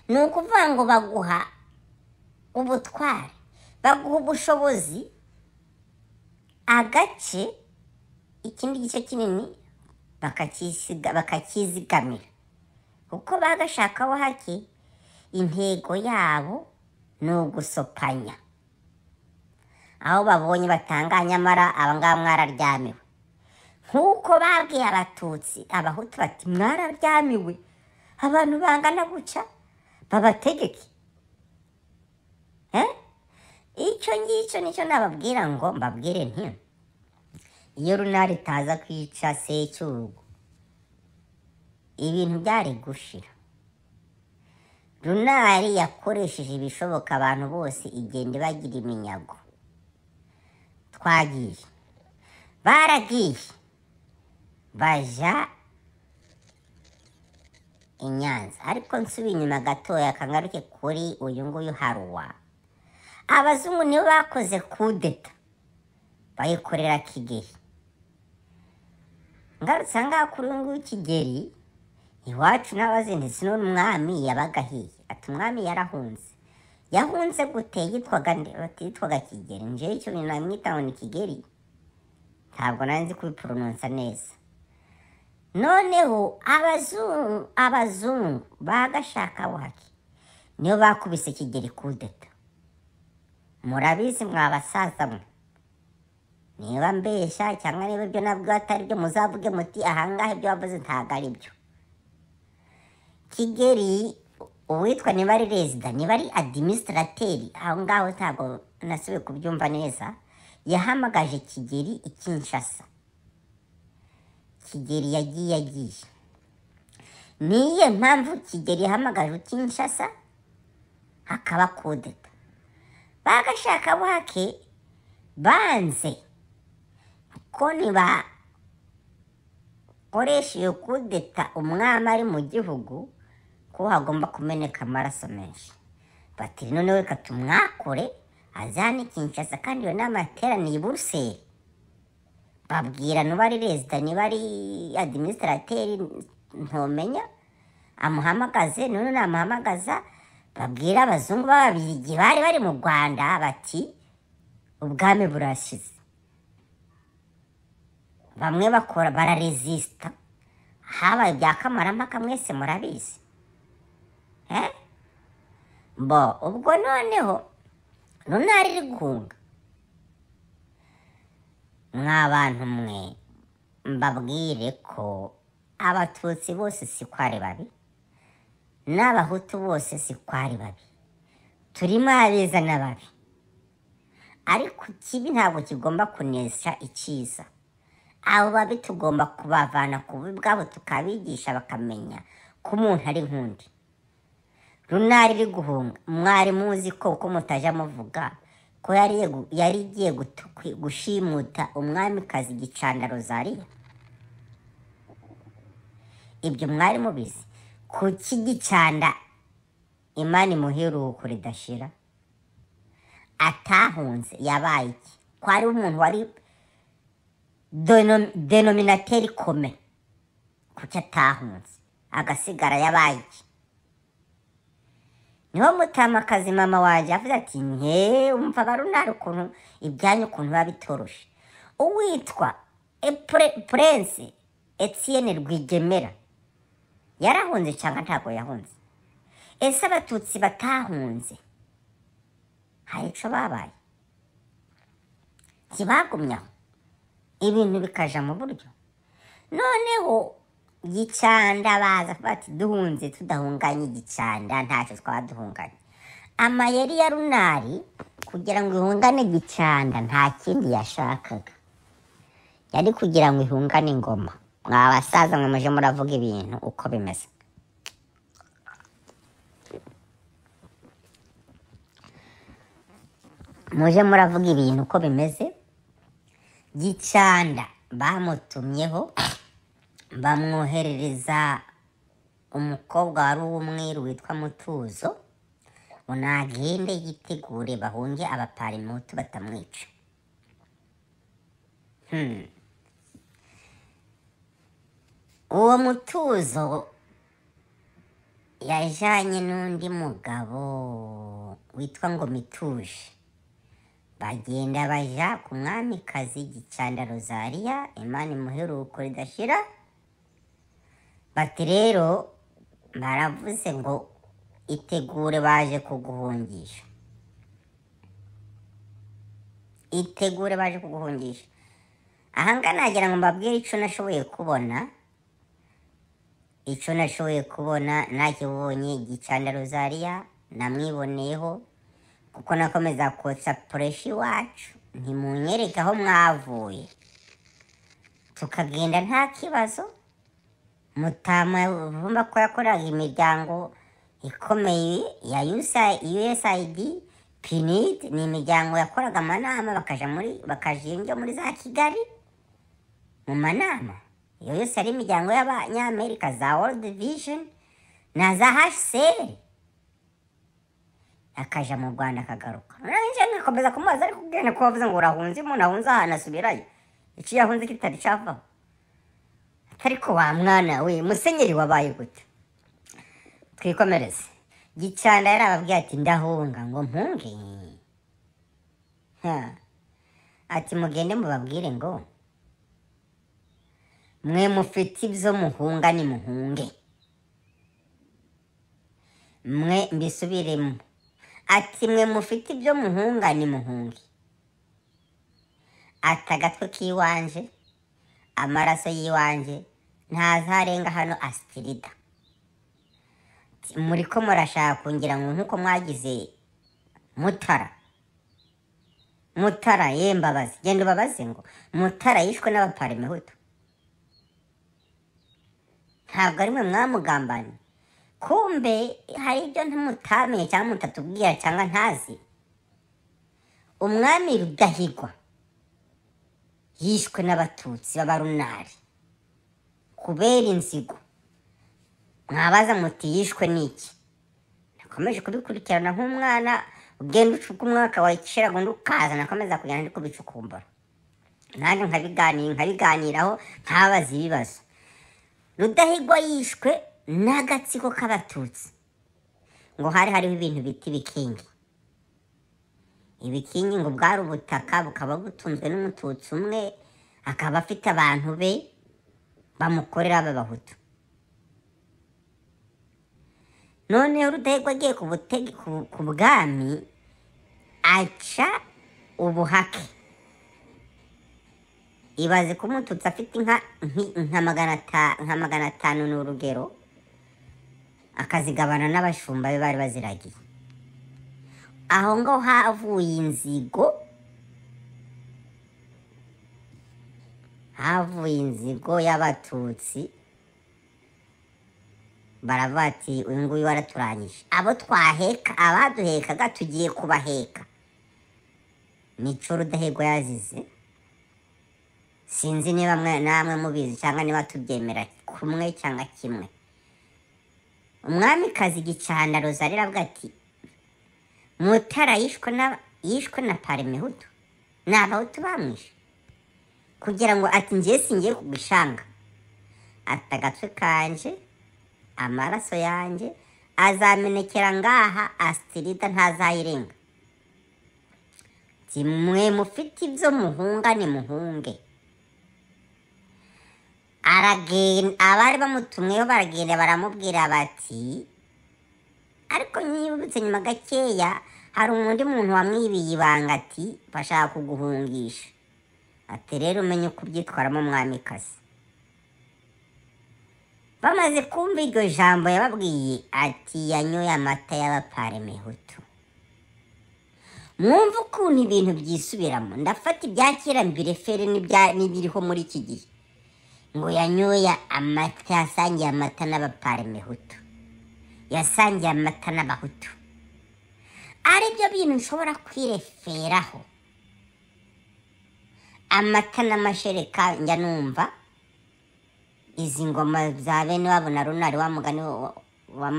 Ni ukuvuga ngo baguha ubutware, baguha ubushobozi agace, ikindi gice kinini bakakizigamira, kuko bagashakaho hake intego yabo ni ugusopanya aho babonye batanga. Nyamara abangaba mwararyamiwe, nk'uko babwiye Abatutsi, Abahutu bati mwararyamiwe, abantu bangana guca babategeke. Icyo ngicyo nicyo nababwira, ngo mbabwire nti iyo Runari itaza kwica Secyugu, ibintu byari gushira. Runari yakoresheje ibishoboka, abantu bose igenda ibagira iminyago. Twagiye, baragiye baja i Nyanza. Ariko nsubiye inyuma gatoya, kangaruke kuri uyu nguyu Haruwa. Abazungu nibo bakoze kudeta, bayikorera Kigeli. Ngarutse ahangaha kuri uyu nguyu Kigeli, iwacu n'abazi ndetse n'umwami yabaga ahiye, ati umwami yarahunze. Yahunze gute? Yitwaga nde? Bati yitwaga Kigeli. Njewe icyo bintu namwita ngo ni Kigeli. Ntabwo nari nzi kubiporononsa neza. Noneho abazungu bagashakabuhake niyo bakubise Kigeli kudeta. Murabizi mwa basaza mwe, niba mbeshya cyangwa niba ibyo nabwo atari byo, muzavuge muti ahangaha ibyo wavuze ntabwo ari byo. Kigeli uwitwa niba ari rezida, niba ari administrateur, aho ngaho ntabwo nasubiye kubyumva neza, yahamagaje Kigeli i Kinshasa. Kigeli yagiye. Niyo mpamvu Kigeli yahamagaje i Kinshasa hakaba kudeta. Bagashakabuhake banze ko nibakoresha iyo kudeta umwami ari mu gihugu, ko hagomba kumeneka amaraso menshi. Bati noneho reka tumwakure azane Kinshasa, kandi iyo nama yateraniye i Buruseli. Babwira niba ari rezida, niba ari administrateur, ntomenya, amuhamagaze. None namuhamagaza babwira abazungu b'Ababiligi bari bari mu Rwanda bati ubwami burashize. Bamwe bakora bararesista, habaye ibya kamarampaka mwese murabizi. Bo ubwo noneho runari iri guhunga. Mwa bantu mwe, mbabwire ko Abatutsi bose si ko ari babi, n'Abahutu bose si ko ari babi, turimo abeza n'ababi, ariko ikibi ntabwo kigomba kunesha icyiza. Abo babi tugomba kubavana ku bubi bwabo, tukabigisha bakamenya ko umuntu ari nk'undi. Runari iri guhunga, mwari muzi ko uko mutaja muvuga ko yari igiye gushimuta umwamikazi Gicanda Rosaria? Ibyo mwari mubizi? Kuki Gicanda, Imana imuhe iruhuko ridashira, atahunze? Yabaye iki? Ko ari umuntu wari dénominateur commun, kuki atahunze agasigara? Yabaye iki? Niho mutamakazi mama wanjye avuze ati nke umva barunari ukuntu ibyanyu ukuntu biba bitoroshe. Uwitwa Prince Etienne Rwigemera yarahunze cyangwa ntabwo yahunze? Ese Abatutsi batahunze hari ico babaye? Ntibagumye aho ibintu bikaja mu buryo? Noneho Gicanda baza bati duhunze tudahunganye Gicanda ntacyo twaba duhunganye. Amayeri ya runari kugira ngo ihungane Gicanda nta kindi yashakaga, yari kugira ngo ihungane ingoma. Mwa basaza mwe, muje muravuga ibintu uko bimeze. Muje muravuga ibintu uko bimeze. Gicanda bamutumyeho, bamwoherereza umukobwa wari uw'umwiru witwa Mutuzo ngo nagende yitegure bahunge abaparimutu batamwica. Uwo Mutuzo yajanye n'undi mugabo witwa ngo Mituje, bagenda baja ku mwamikazi Gicanda Rosaria, Imana imuheruko ridashira, bati rero baravuze ngo itegure baje kuguhungisha, itegure baje kuguhungisha. Ahanga nagira ngo mbabwire ico nashoboye kubona. Ico nashoboye kubona nakibonye Gicanda Rosaria, namwiboneyeho kuko nakomeza kotsa pureshi iwacu, ntimunyereke aho mwavuye, tukagenda nta kibazo. Mutama vumba ko yakoraga imiryango ikomeye ya USAID, PNUD, ni imiryango yakoraga amanama, bakaja muri bakaja iyo muri za Kigali mu manama. Iyo yose ari imiryango y'Abanyamerika, za World Vision na za HCR. Akaja mu Rwanda akagaruka. Nanje nkakomeza kumubaza, ariko ugenda ko bavuze ngo urahunze, umuntu ahunze ahantu asubirayo icyo yahunze kitari cavaho. Ariko wa mwana we musenyeri wabaye gute? Twikomereze. Gicanda yarababwiye ati ndahunga ngo mpunge. Ha. Ati mugende mubabwire ngo Mwe mufite ibyo muhunga ni muhunge, mwe mbisubiremo, ati mwe mufite ibyo muhunga ni muhunge. Ati agatwe k'iwanje, amaraso y'iwanje ntazarenga hano Asitirida. Muri ko murashaka kungira ngo nk'uko mwagize Mutara. Mutara ye mbabazi, genda ubabaze ngo Mutara yishwe n'abaparimehutu, ntabwo ari mwe mwamugambanye. Kumbe hari ibyo ntimutamenye cyangwa mutatubwira cyangwa ntazi. Umwami Rudahigwa yishwe n'abatutsi b'abarunari kubera inzigo. Mwabaza muti yishwe n'iki? Nakomeje kubikurikirana nk'umwana ugenda ucuka umwaka waciraga undi ukaza, nakomeza kugenda ndi kubicukumbura, nanjye nkabiganiraho, nkabaza ibibazo. Rudahigwa yishwe n'agatsiko k'abatutsi, ngo hari hariho ibintu bita ibikingi. Ibikingi ngo bwari ubutaka bukaba butunzwe n'umututsi umwe, akaba afite abantu be bamukorera b'abahutu. Noneho Rudahigwa agiye ku bwami, aca ubuhake. Ibaze ko umututsi afite inka nka 500 ni urugero, akazigabana n'abashumba be bari baziragiye. Aho ngo havuye inzigo, havuye inzigo y'abatutsi, baravuga ati uyu nguyu waraturangije, abo twaheka, abaduhekaga tugiye kubaheka. Nico Rudahigwa yazize. Sinzi niba namwe mubizi cyangwa niba tubyemera kumwe cyangwa kimwe. Umwamikazi Gicanda Rozari aravuga ati Mutara yishwe na Parimehutu, ni abahutu bamwishe, kugira ngo ati ngiye singiye kugushanga, ati agatwe kanje, amaraso yanjye azamenekera ngaha, Asitirida ntazayirenga. Ati mwe mufite ibyo muhunga ni muhunge. Aragenda, abari bamutumweho baragenda baramubwira bati, ariko nyibutse nyuma gakeya hari undi muntu wamwibiye ibanga, ati bashaka kuguhungisha, ati rero umenye uko ubyitwaramo mwamikazi. Bamaze kumva iryo jambo yababwiye, ati yanyoye amata y'abaparimehutu. Mwumva ukuntu ibintu byisubiramo. Ndafata ibya kera mbirefere n'ibiriho muri iki gihe. Ngo yanyoye amata, yasangiye amata n'abaparimehutu, yasangiye amata n'abahutu. Aribyo bintu nshobora kwireferaho. Amata n'amashereka njya numva izi ngoma za bene wabo na Runari, wa mugani wa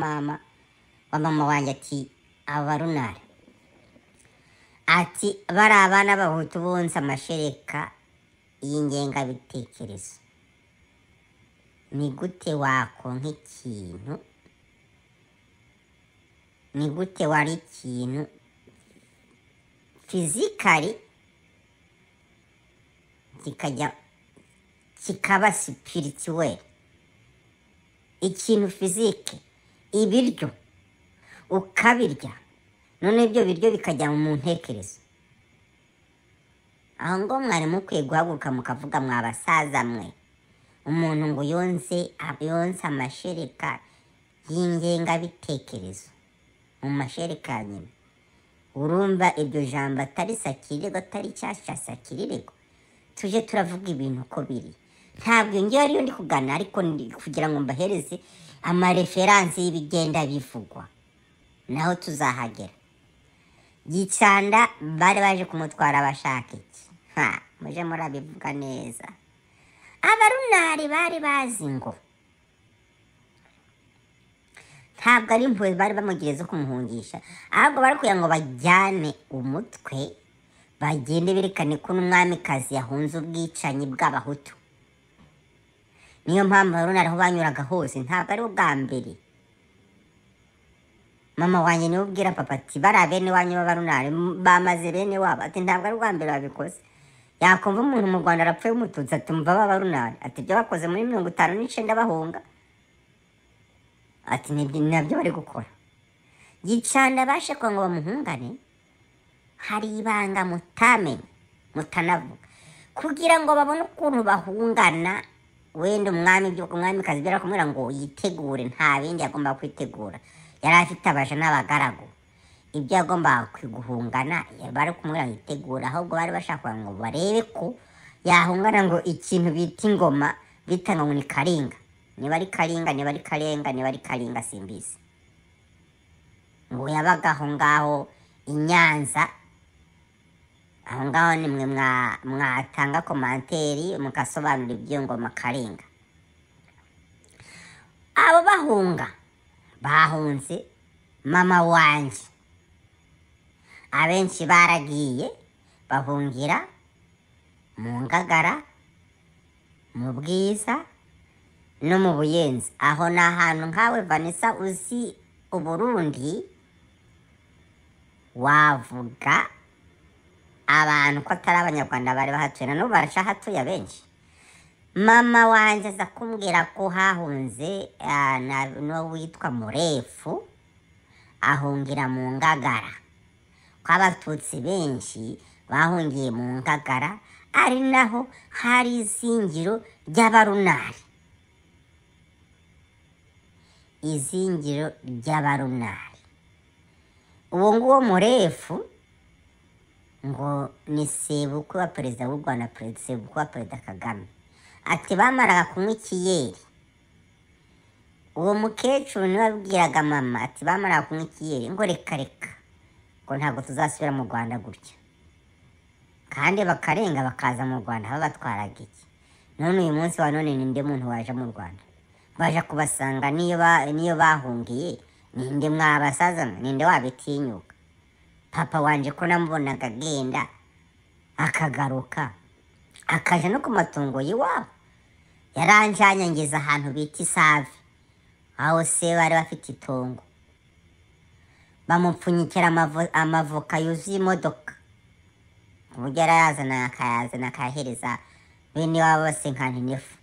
mama wanjye, ati aba Runari, ati bari abana b'abahutu bonsa amashereka y'ingengabitekerezo. Ni gute wakonka ikintu, ni gute wari ikintu fizikari kikajya kikaba spirituel, ikintu fizike, ibiryo ukabirya, none ibyo biryo bikajya mu ntekerezo. Aho ngo mwari mukwiye guhaguruka mukavuga mwabasaza mwe, umuntu ngo yonse amashereka y'ingengabitekerezo mu mashereka ya nyina. Urumva iryo jambo atari sakirirego, atari cyasha sakirirego. Tuje turavuga ibintu uko biri. Ntabwo ngiye ariyo ndi kugana, ariko kugira ngo mbahereze amareferanse y'ibigenda bivugwa, naho tuzahagera. Gicanda bari baje kumutwara bashaka iki? Ha, muje murabivuga neza. Abarunari bari bazi ngo ntabwo ari impuhwe bari bamugiriye zo kumuhungisha, ahubwo bari kugira ngo bajyane umutwe, bagende berekane ko n'umwamikazi yahunze ubwicanyi bw'abahutu. Niyo mpamvu Haruna aho banyuraga hose, ntabwo ari ubwa mbere. Mama wanjye niwe ubwira papa ati bari bene wanyu b'abarunari bamaze bene wabo, ati ntabwo ari ubwa mbere babikoze. Yakumva umuntu mu Rwanda arapfuye w'umututsi, atumva b'abarunari, ati ibyo bakoze muri 59 bahunga, ati nabyo bari gukora. Gicanda bashe ngo bamuhungane, hari ibanga mutamenye mutanavuga, kugira ngo babone ukuntu bahungana. Wenda umwami umwamikazi byarakumubwira ngo yitegure, nta bindi yagomba kwitegura, yari afite abaja n'abagaragu. Ibyo yagombaga guhungana bari kumubwira ngo yitegure, ahubwo bari bashaka ngo barebe ko yahungana ngo ikintu bita ingoma, bita ngo ni Karinga, niba ari Karinga, niba ari Karenga, niba ari Karinga simbizi. Ngo yabaga aho ngaho i Nyanza, aho ngaho nimwe mwatanga commentaire mukasobanura ibyo ngoma Karinga. Abo bahunga bahunze mama wanje, abenshi baragiye bahungira mu Ngagara, mu Bwiza no mu Buyenzi. Aho ni ahantu nkawe Vanessa uzi Uburundi, wavuga abantu ko atari abanyarwanda bari bahatuye, na n'ubu baracahatuye abenshi. Mama wanje aza kumbwira ko hahunze n'uwitwa Murefu ahungira mu Ngagara, ko abatutsi benshi bahungiye mu Ngagara, ari naho hari izingiro ry'abarunari, izingiro ry'abarunari. Uwo nguwo Murefu ngo ni sebukwe wa perezida w'u Rwanda, sebukwe wa perezida Kagame. Ati bamaraga kunywa ikiyeri, uwo mukecuru niwe wabwiraga mama ati bamaraga kunywa ikiyeri ngo reka reka, ngo ntabwo tuzasubira mu Rwanda gutya. Kandi bakarenga bakaza mu Rwanda babatwaraga iki? None uyu munsi wa none ninde muntu waje mu Rwanda baje kubasanga niyo bahungiye? Ninde mwabasazana? Ninde wabitinyuka? Papa wanje ko namubonaga agenda akagaruka akaja no ku matungo y'iwabo, yaranjanye ngeze ahantu bita Isave, aho se bari bafite itongo, bamupfunyikira amavoka yuzuye imodoka, ku buryo yarayazana akayazana akayahereza bene iwabo bose nka ntinefu.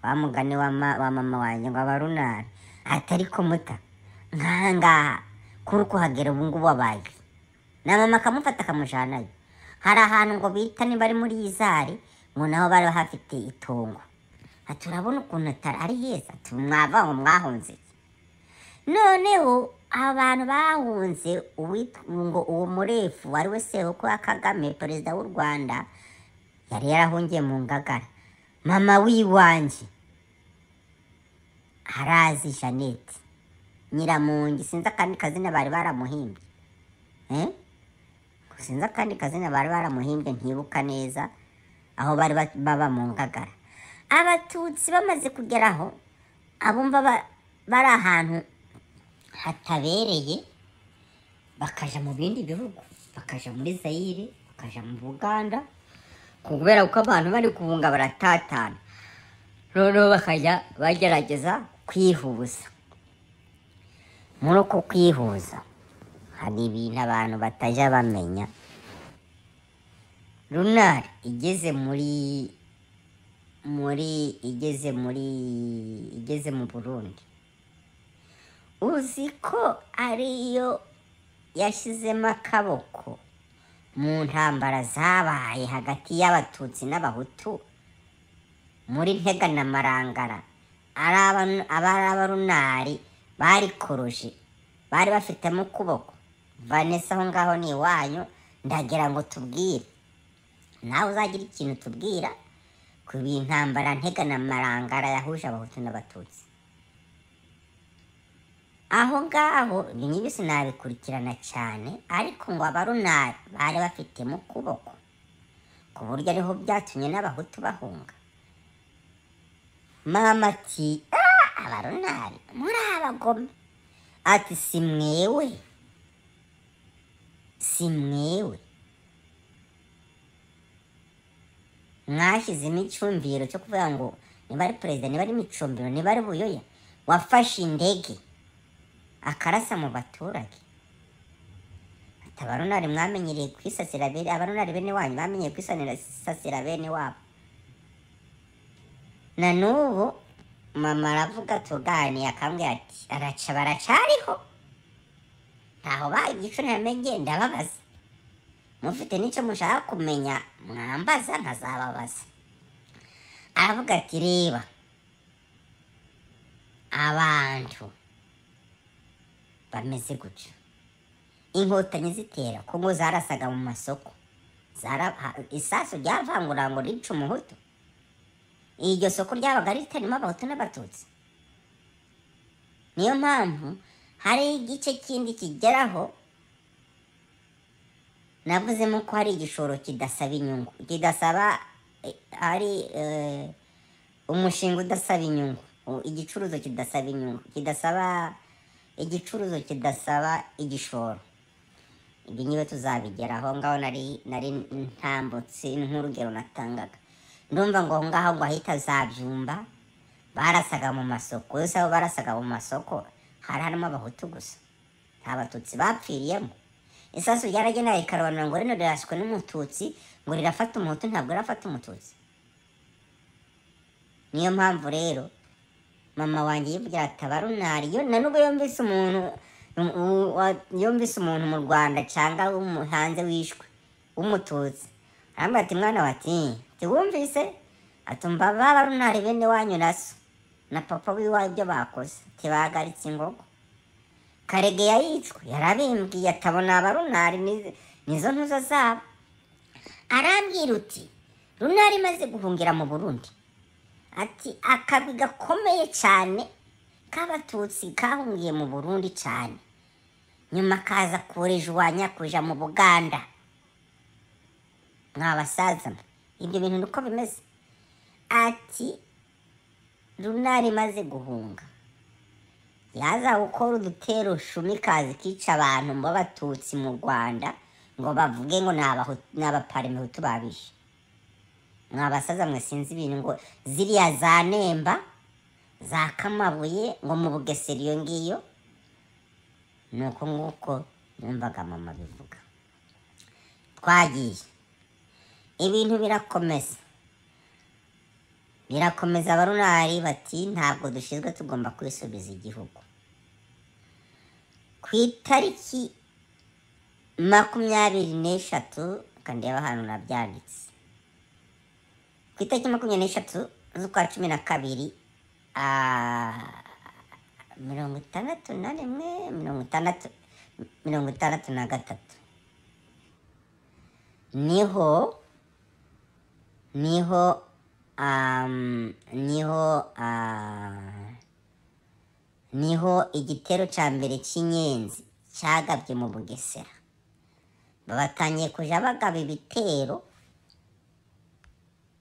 Wa mugani wa mama wanjye ngo abarunari, ati ariko muta nkangaha kuri kuhagera ubu ngubu wabaye, na mama akamufata akamujanayo. Hari ahantu ngo bita niba ari muri Izari, ngo naho bari bahafite itongo. Ati urabona ukuntu ari heza, ati mwava ngo mwahunze. Noneho abantu bahunze ngo uwo Murefu wari we sebukwe wa Kagame perezida w'u Rwanda yari yarahungiye mu Ngagara. Mama wiwanje arazi Jeannette Nyiramongi, sinzi akandi kazina bari baramuhimbye, sinzi akandi kazina bari baramuhimbye ntibuka neza, aho bari baba mu Ngagara. Abatutsi bamaze kugeraho, abumva bari ahantu hatabereye, bakaja mu bindi bihugu, bakaja muri Zaire, bakaja mu Buganda, kubera ko abantu bari kubunga baratatana, noneho bakajya bagerageza kwihuza. Muri uko kwihuza hari ibintu abantu batajya bamenya. Runari igeze muri igeze muri igeze mu Burundi, uzi ko ariyo yashyizemo akaboko mu ntambara zabaye hagati y'abatutsi n'abahutu muri Ntega na Marangara. Ari abarunari barikoruje, bari bafitemo ukuboko. Vanessa aho ngaho ni iwanyu, ndagira ngo tubwire nawe uzagira ikintu tubwira ku bintambara Ntega na Marangara yahuje abahutu n'abatutsi. Aho ngaho ibingibi sinabikurikirana cyane, ariko ngo abarunari bari bafitemo ukuboko, ku buryo ariho byatumye n'abahutu bahunga. Mama ati abarunari muri abagome, ati si mwewe, si mwewe mwashyizemo icyumviro cyo kuvuga ngo niba ari perezida, niba ari Micombero, niba ari Buyoya wafashe indege akarasa mu baturage. Ati abarunari mwamenyereye kwisasira bene, abarunari bene wanyu bamenyereye kwisasira bene wabo. Na n'ubu mama aravuga tuganiye akambwira ati araca baracariho, ntaho bagiye, ico ntamenye ndababaza, mufite n'icyo mushaka kumenya mwambaza nkazababaza. Aravuga ati reba abantu bameze gutyo, inkotanyi zitera ko ngo zarasaga mu masoko, isasu ryavangura ngo rica umuhutu, iryo soko ryabaga ritarimo abahutu n'abatutsi. Niyo mpamvu hari igice kindi kigeraho navuzemo ko hari igishoro kidasaba inyungu, kidasaba hari umushinga udasaba inyungu, igicuruzo kidasaba inyungu, kidasaba igicuruzo, kidasaba igishoro. Ibyo niba tuzabigeraho ngaho nari ntambutse nk'urugero natangaga, ndumva ngo aho ngaho ngo ahita zabyumba barasaga mu masoko yose, aho barasaga mu masoko hari harimo abahutu gusa, nta batutsi bapfiriyemo. Isasu ryaragenda rikarobanura ngo rino rirashwe n'umututsi, ngo rirafata umuhutu, ntabwo rirafata umututsi. Niyo mpamvu rero mama wanjye yivugira ati abarunari, yo na nubwo yumvise umuntu yumvise umuntu mu Rwanda cyangwa hanze wishwe w'umututsi, arambwira ati mwana wa ati tiwumvise, atumva babarunari bene wanyu na so na papa wiwawe ibyo bakoze, tibahagaritse ingogo. Karegeya yicwe yarabimbwiye atabona abarunari nizo ntuzo zabo. Arambwira uti runari imaze guhungira mu Burundi, ati akabi gakomeye cyane k'abatutsi kahungiye mu Burundi cyane, nyuma kaza kurejuwanya kuja mu Buganda. Mwabasaza ibyo bintu niko bimeze. Ati runari imaze guhunga yaza gukora udutero shumikazi kica abantu mu batutsi mu Rwanda ngo bavuge ngo n'abaparmehutu babishe. Mwabasaza mwe sinzi ibintu ngo ziriya za Nemba za Kamabuye ngo mu Bugesera iyo ngiyo. Nuko nguko numvaga mama bivuga. Twagiye ibintu birakomeza birakomeza, abarunari bati ntabwo dushinzwe, tugomba kwisubiza igihugu. Ku itariki 23, kandeba ahantu nabyanditse, ku itariki 23 z'ukwa 12 61, 63, niho igitero ca mbere c'inyenzi cagabye mu Bugesera. Babatangiye kuja bagaba ibitero,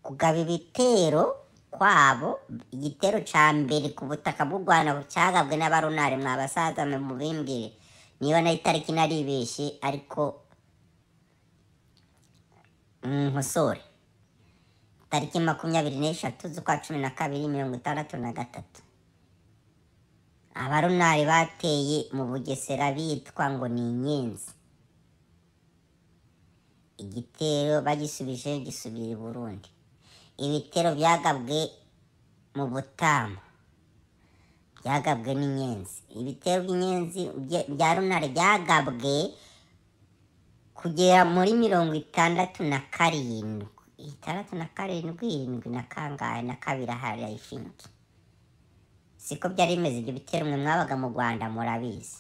kugaba ibitero kwabo. Igitero ca mbere ku butaka bw'u Rwanda cagabwe n'abarunari, mwabasaza mwe mubimbwire niba na itariki naribeshe, ariko nkosore, tariki 23 z'ukwa 12 63, abarunari bateye mu Bugesera bitwa ngo ni inyenzi. Igitero bagisubije gisubira i Burundi. Ibitero byagabwe mu Butama byagabwe n'inyenzi. Ibitero by'inyenzi bya runari byagabwe kugera muri 67, 67, 7 na kangahe na kabiri ahari I think. Siko byari bimeze ibyo bitero, mwe mwabaga mu Rwanda murabizi.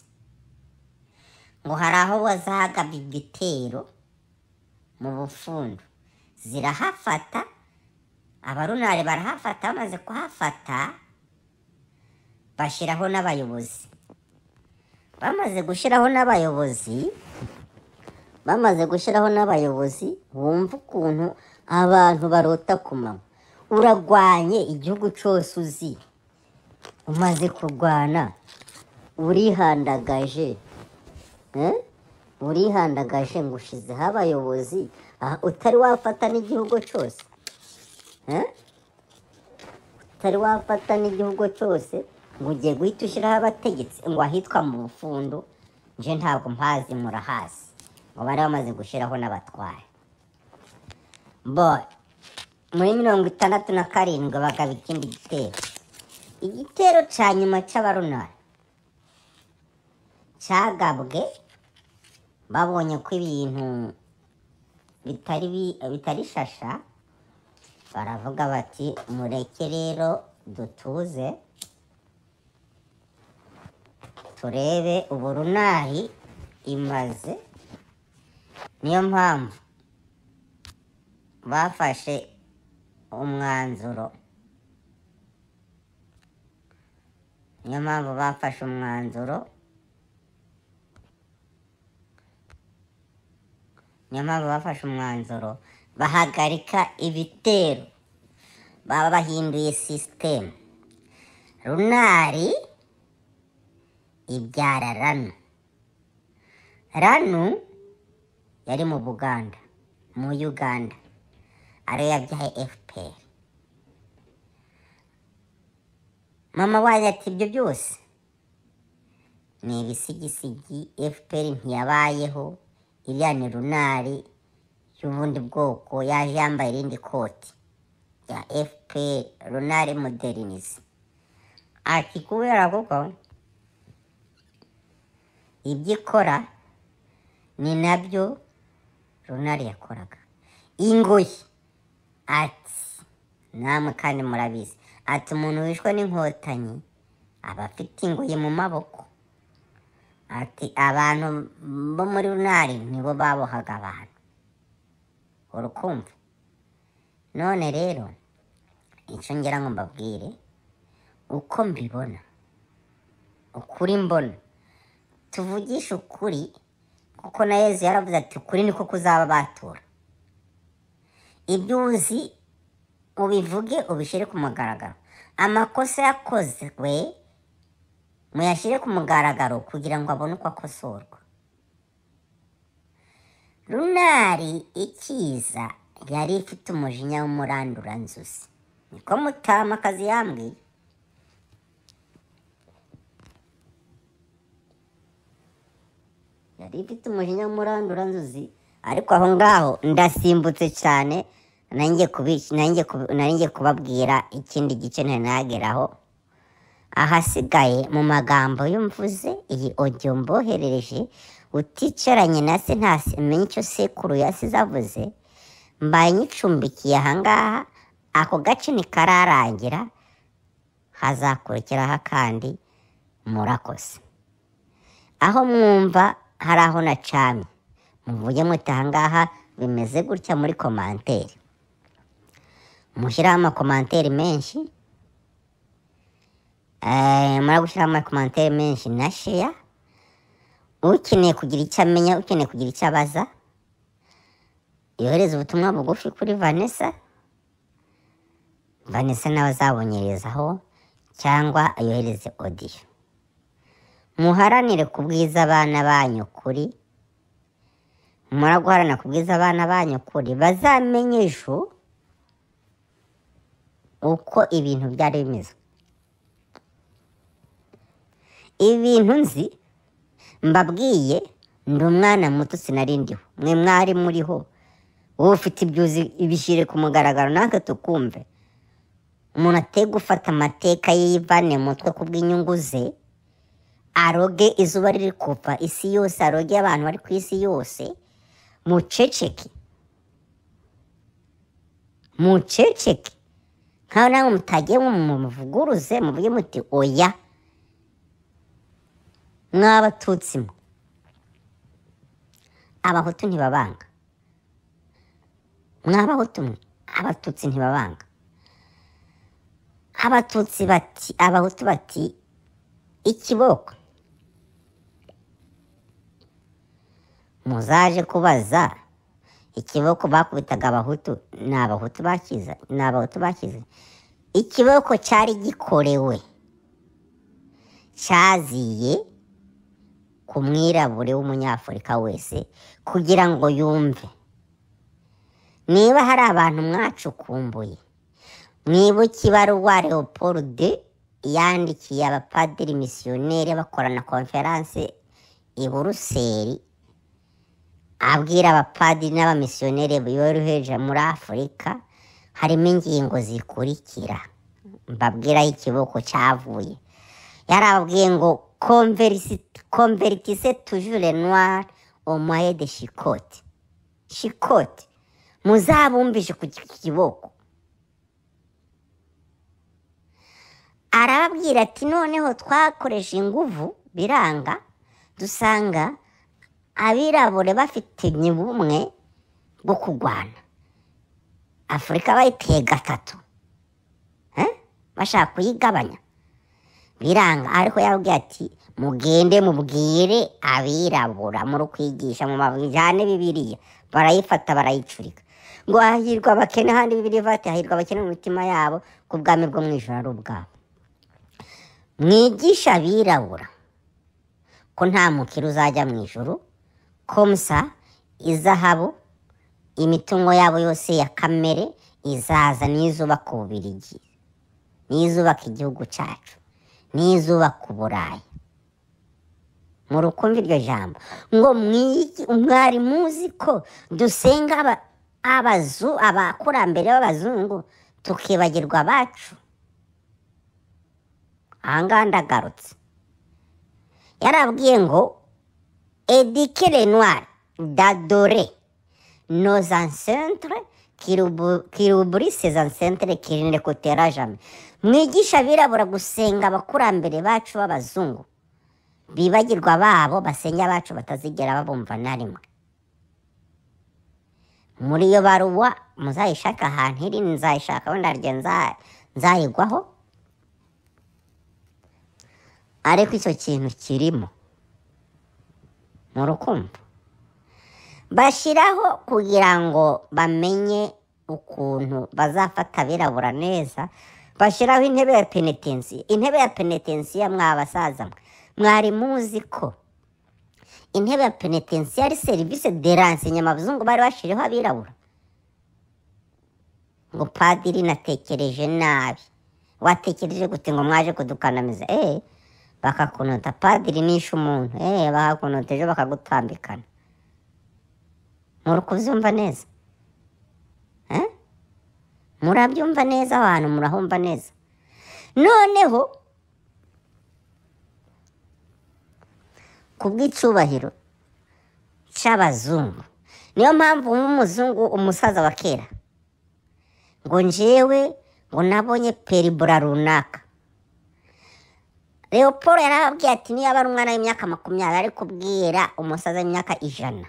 Ngo hari aho bazagaba igitero mu Bufundu, zirahafata, abarunari barahafata. Bamaze kuhafata bashyiraho n'abayobozi. Bamaze gushyiraho n'abayobozi, bamaze gushyiraho n'abayobozi, wumva ukuntu abantu barota ku manywa. Uragwanye igihugu cyose uzi, umaze kurwana urihandagaje, urihandagaje ngo ushizeho abayobozi utari wafata n'igihugu cyose, utari wafata n'igihugu cyose ngo ugiye guhita ushyiraho abategetsi ngo ahitwa mu Bufundu. Nje ntabwo mpazi, murahazi. Ngo bari bamaze gushyiraho n'abatware. Bo muri 67 bagaba ikindi gitero, igitero cya nyuma cy'abarunari cyagabwe babonye ko ibintu bitari shasha, baravuga bati mureke rero dutuze turebe uburunari imaze. Niyo mpamvu bafashe umwanzuro, niyo mpamvu bafashe umwanzuro, niyo mpamvu bafashe umwanzuro bahagarika ibitero, baba bahinduye sisitemu. Runari ibyara Ranu. Ranu yari mu Buganda, mu Uganda, ariyo yabyaye FPR. Mama wayo ati ibyo byose ni ibisigisigi, FPR ntiyabayeho, iriya ni runari y'ubundi bwoko, yaje yambaye irindi koti rya FPR, runari modernize. Ati kubera kuko ibyo ikora ni nabyo runari yakoraga. Ingoyi ati namwe kandi murabizi, ati umuntu wishwe n'inkotanyi aba afite ingoyi mu maboko. Ati abantu bo muri runari nibo babohaga abantu, urukumva. None rero icyo ngira ngo mbabwire uko mbibona, ukuri mbona, tuvugishe ukuri, kuko na Yezu yaravuze ati ukuri niko kuzaba batura. Ibyo uzi ubivuge, ubishyire ku mugaragaro. Amakosa yakozwe muyashyire ku mugaragaro kugira ngo abone uko akosorwa. Runari ikiza yari ifite umujinya w'umuranduranzuzi, niko Mutamakazi yambwiye. Yari ifite umujinya w'umuranduranzuzi, ariko aho ngaho ndasimbutse cyane, nanjye kubabwira ikindi gice ntanageraho. Ahasigaye mu magambo yumvuze iyi audio mboherereje, uticaranye na se ntamenye icyo sekuru yasize avuze, mbaye nyicumbikiye ahangaha, ako gace ntikararangira, hazakurikiraho akandi. Murakoze. Aho mwumva hari aho nacamye, muvuge muti ahangaha bimeze gutya muri komanteri, mushyiraho amakomanteri menshi, mara gushyiraho amakomanteri menshi na sheya. Ukeneye kugira icyo amenya, ukeneye kugira icyo abaza, yohereza ubutumwa bugufi kuri Vanessa. Vanessa nawe azabonyerezaho, cyangwa ayohereze audio. Muharanire kubwiza abana banyu kuri, mara guharanira kubwiza abana banyu kuri, bazamenye ejo uko ibintu byari bimeze. Ibintu nzi mbabwiye, ndi umwana muto sinari ndiho, mwe mwari muriho. Wowe ufite ibyo uzi ibishyire ku mugaragaro natwe tukumve. Umuntu ateye gufata amateka yivane mutwe kubw'inyungu ze, aroge izuba riri kuva isi yose, aroge abantu bari ku isi yose. Muceceke, muceceke, nkaho namwe mutagiye muvuguruze, muvuge muti oya mw'abatutsi mwe. Abahutu ntibabanga, mw'abahutu mwe, abatutsi ntibabanga. Abatutsi bati, abahutu bati ikiboko. Muzaje kubaza ikiboko bakubitaga abahutu, ni abahutu bakiza, ni abahutu bakize. Ikiboko cyari gikorewe, cyaziye ku mwirabure w'umunyafurika wese kugira ngo yumve. Niba hari abantu mwacukumbuye, mwibuke ibaruwa Leopold yandikiye abapadiri misiyoneri bakorana konferanse i Buruseli, Abwira abapadiri n'abamisiyoneri biyoroheje muri Afurika, harimo ingingo zikurikira mbabwiraho ikiboko cyavuye. Yarababwiye ngo convertissez toujours les noirs au moyen de chicotte. Chicotte muzabumbishe ku kiboko. Arababwira ati noneho twakoresha inguvu biranga, dusanga abirabure bafite ubumwe bwo kurwana. Afurika bayiteye gatatu, bashaka kuyigabanya biranga. Ariko yababwiye ati mugende mubwire abirabura muri kwigisha mu mabijane Bibiliya, barayifata barayicurika. Ngo hahirwa abakene, handi Bibiliya ivuga ati hahirwa abakene mu mitima yabo, ku bwami bwo mu ijuru ari ubwabo. Mwigisha abirabura ko nta mukire uzajya mu ijuru, komsa izahabu imitungo yabo yose ya kamere izaza n'izubaka Ububiligi, n'izubaka igihugu cyacu, n'izubaka Uburayi. Murukumva iryo jambo ngo mwari muzi ko dusenga abakurambere b'abazungu tukibagirwa abacu. Ahangaha ndagarutse. Yarabwiye ngo éduquer les noirs d'adorer nos ancêtres qui oublient ses ancêtres qui ne l'écoutera jamais. Mwigisha abirabura gusenga abakurambere bacu b'abazungu, bibagirwa babo basenya abacu batazigera babumva na rimwe. Muri iyo baruwa muzayishaka ahantu iri, nzayishaka wenda rye nzayigwaho, ariko icyo kintu kirimo murukumva bashyiraho kugira ngo bamenye ukuntu bazafata abirabura neza. Bashyiraho intebe ya penetensiya. Intebe ya penetensiya mwabasaza mwe, mwari muzi ko intebe ya penetensiya ari serivisi de renseignement abazungu bari bashiriho abirabura? Ngo padiri natekereje nabi. Watekereje gute ngo mwaje kudukanamiza? Bakakunota padiri nishe umuntu, bakakunota ejo bakagutambikana. Muri kubyumva neza? Murabyumva neza abantu, murahumva neza? Noneho kubw'icubahiro c'abazungu, niyo mpamvu nk'umuzungu umusaza wa kera ngo njewe ngo nabonye peribura runaka. Leopold yarababwiye ati niyo aba ari umwana w'imyaka 20 ari kubwira umusaza w'imyaka 100,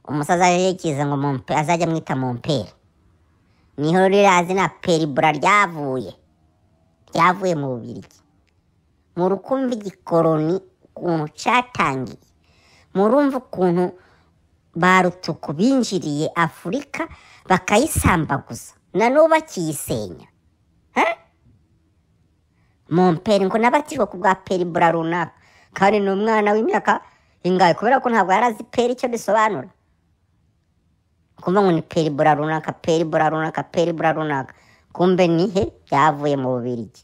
umusaza yekiza ngo azajya amwita mompere. Niho ririya zina peribura ryavuye mu Bubiligi. Murukumva igikoroni ukuntu cyatangiye, murumva ukuntu ba rutuku binjiriye Afurika bakayisambaguza na n'ubu bakiyisenya. Mompere ngo nabatijwe ku bwa peribura runaka, kandi ni umwana w'imyaka ingahe? Kubera ko ntabwo yari azi peri icyo bisobanura. Kumva ngo ni peribura runaka, peribura runaka, peribura runaka, kumbe nihe byavuye mu Bubiligi.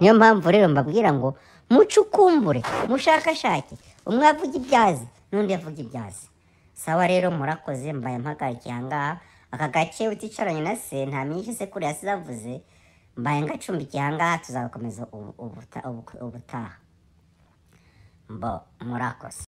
Niyo mpamvu rero mbabwira ngo mucukumbure, mushakashake, umwe avuga ibyazi n'undi avuga ibyazi. Sawa rero murakoze, mbaye mpagarikiye ahangaha. Aka gace uticaranye na se nta myinshi se kuri yasize avuze, mbaye ngacumbikiye ahangaha, tuzakomeza ubutaha. Mbo murakoze.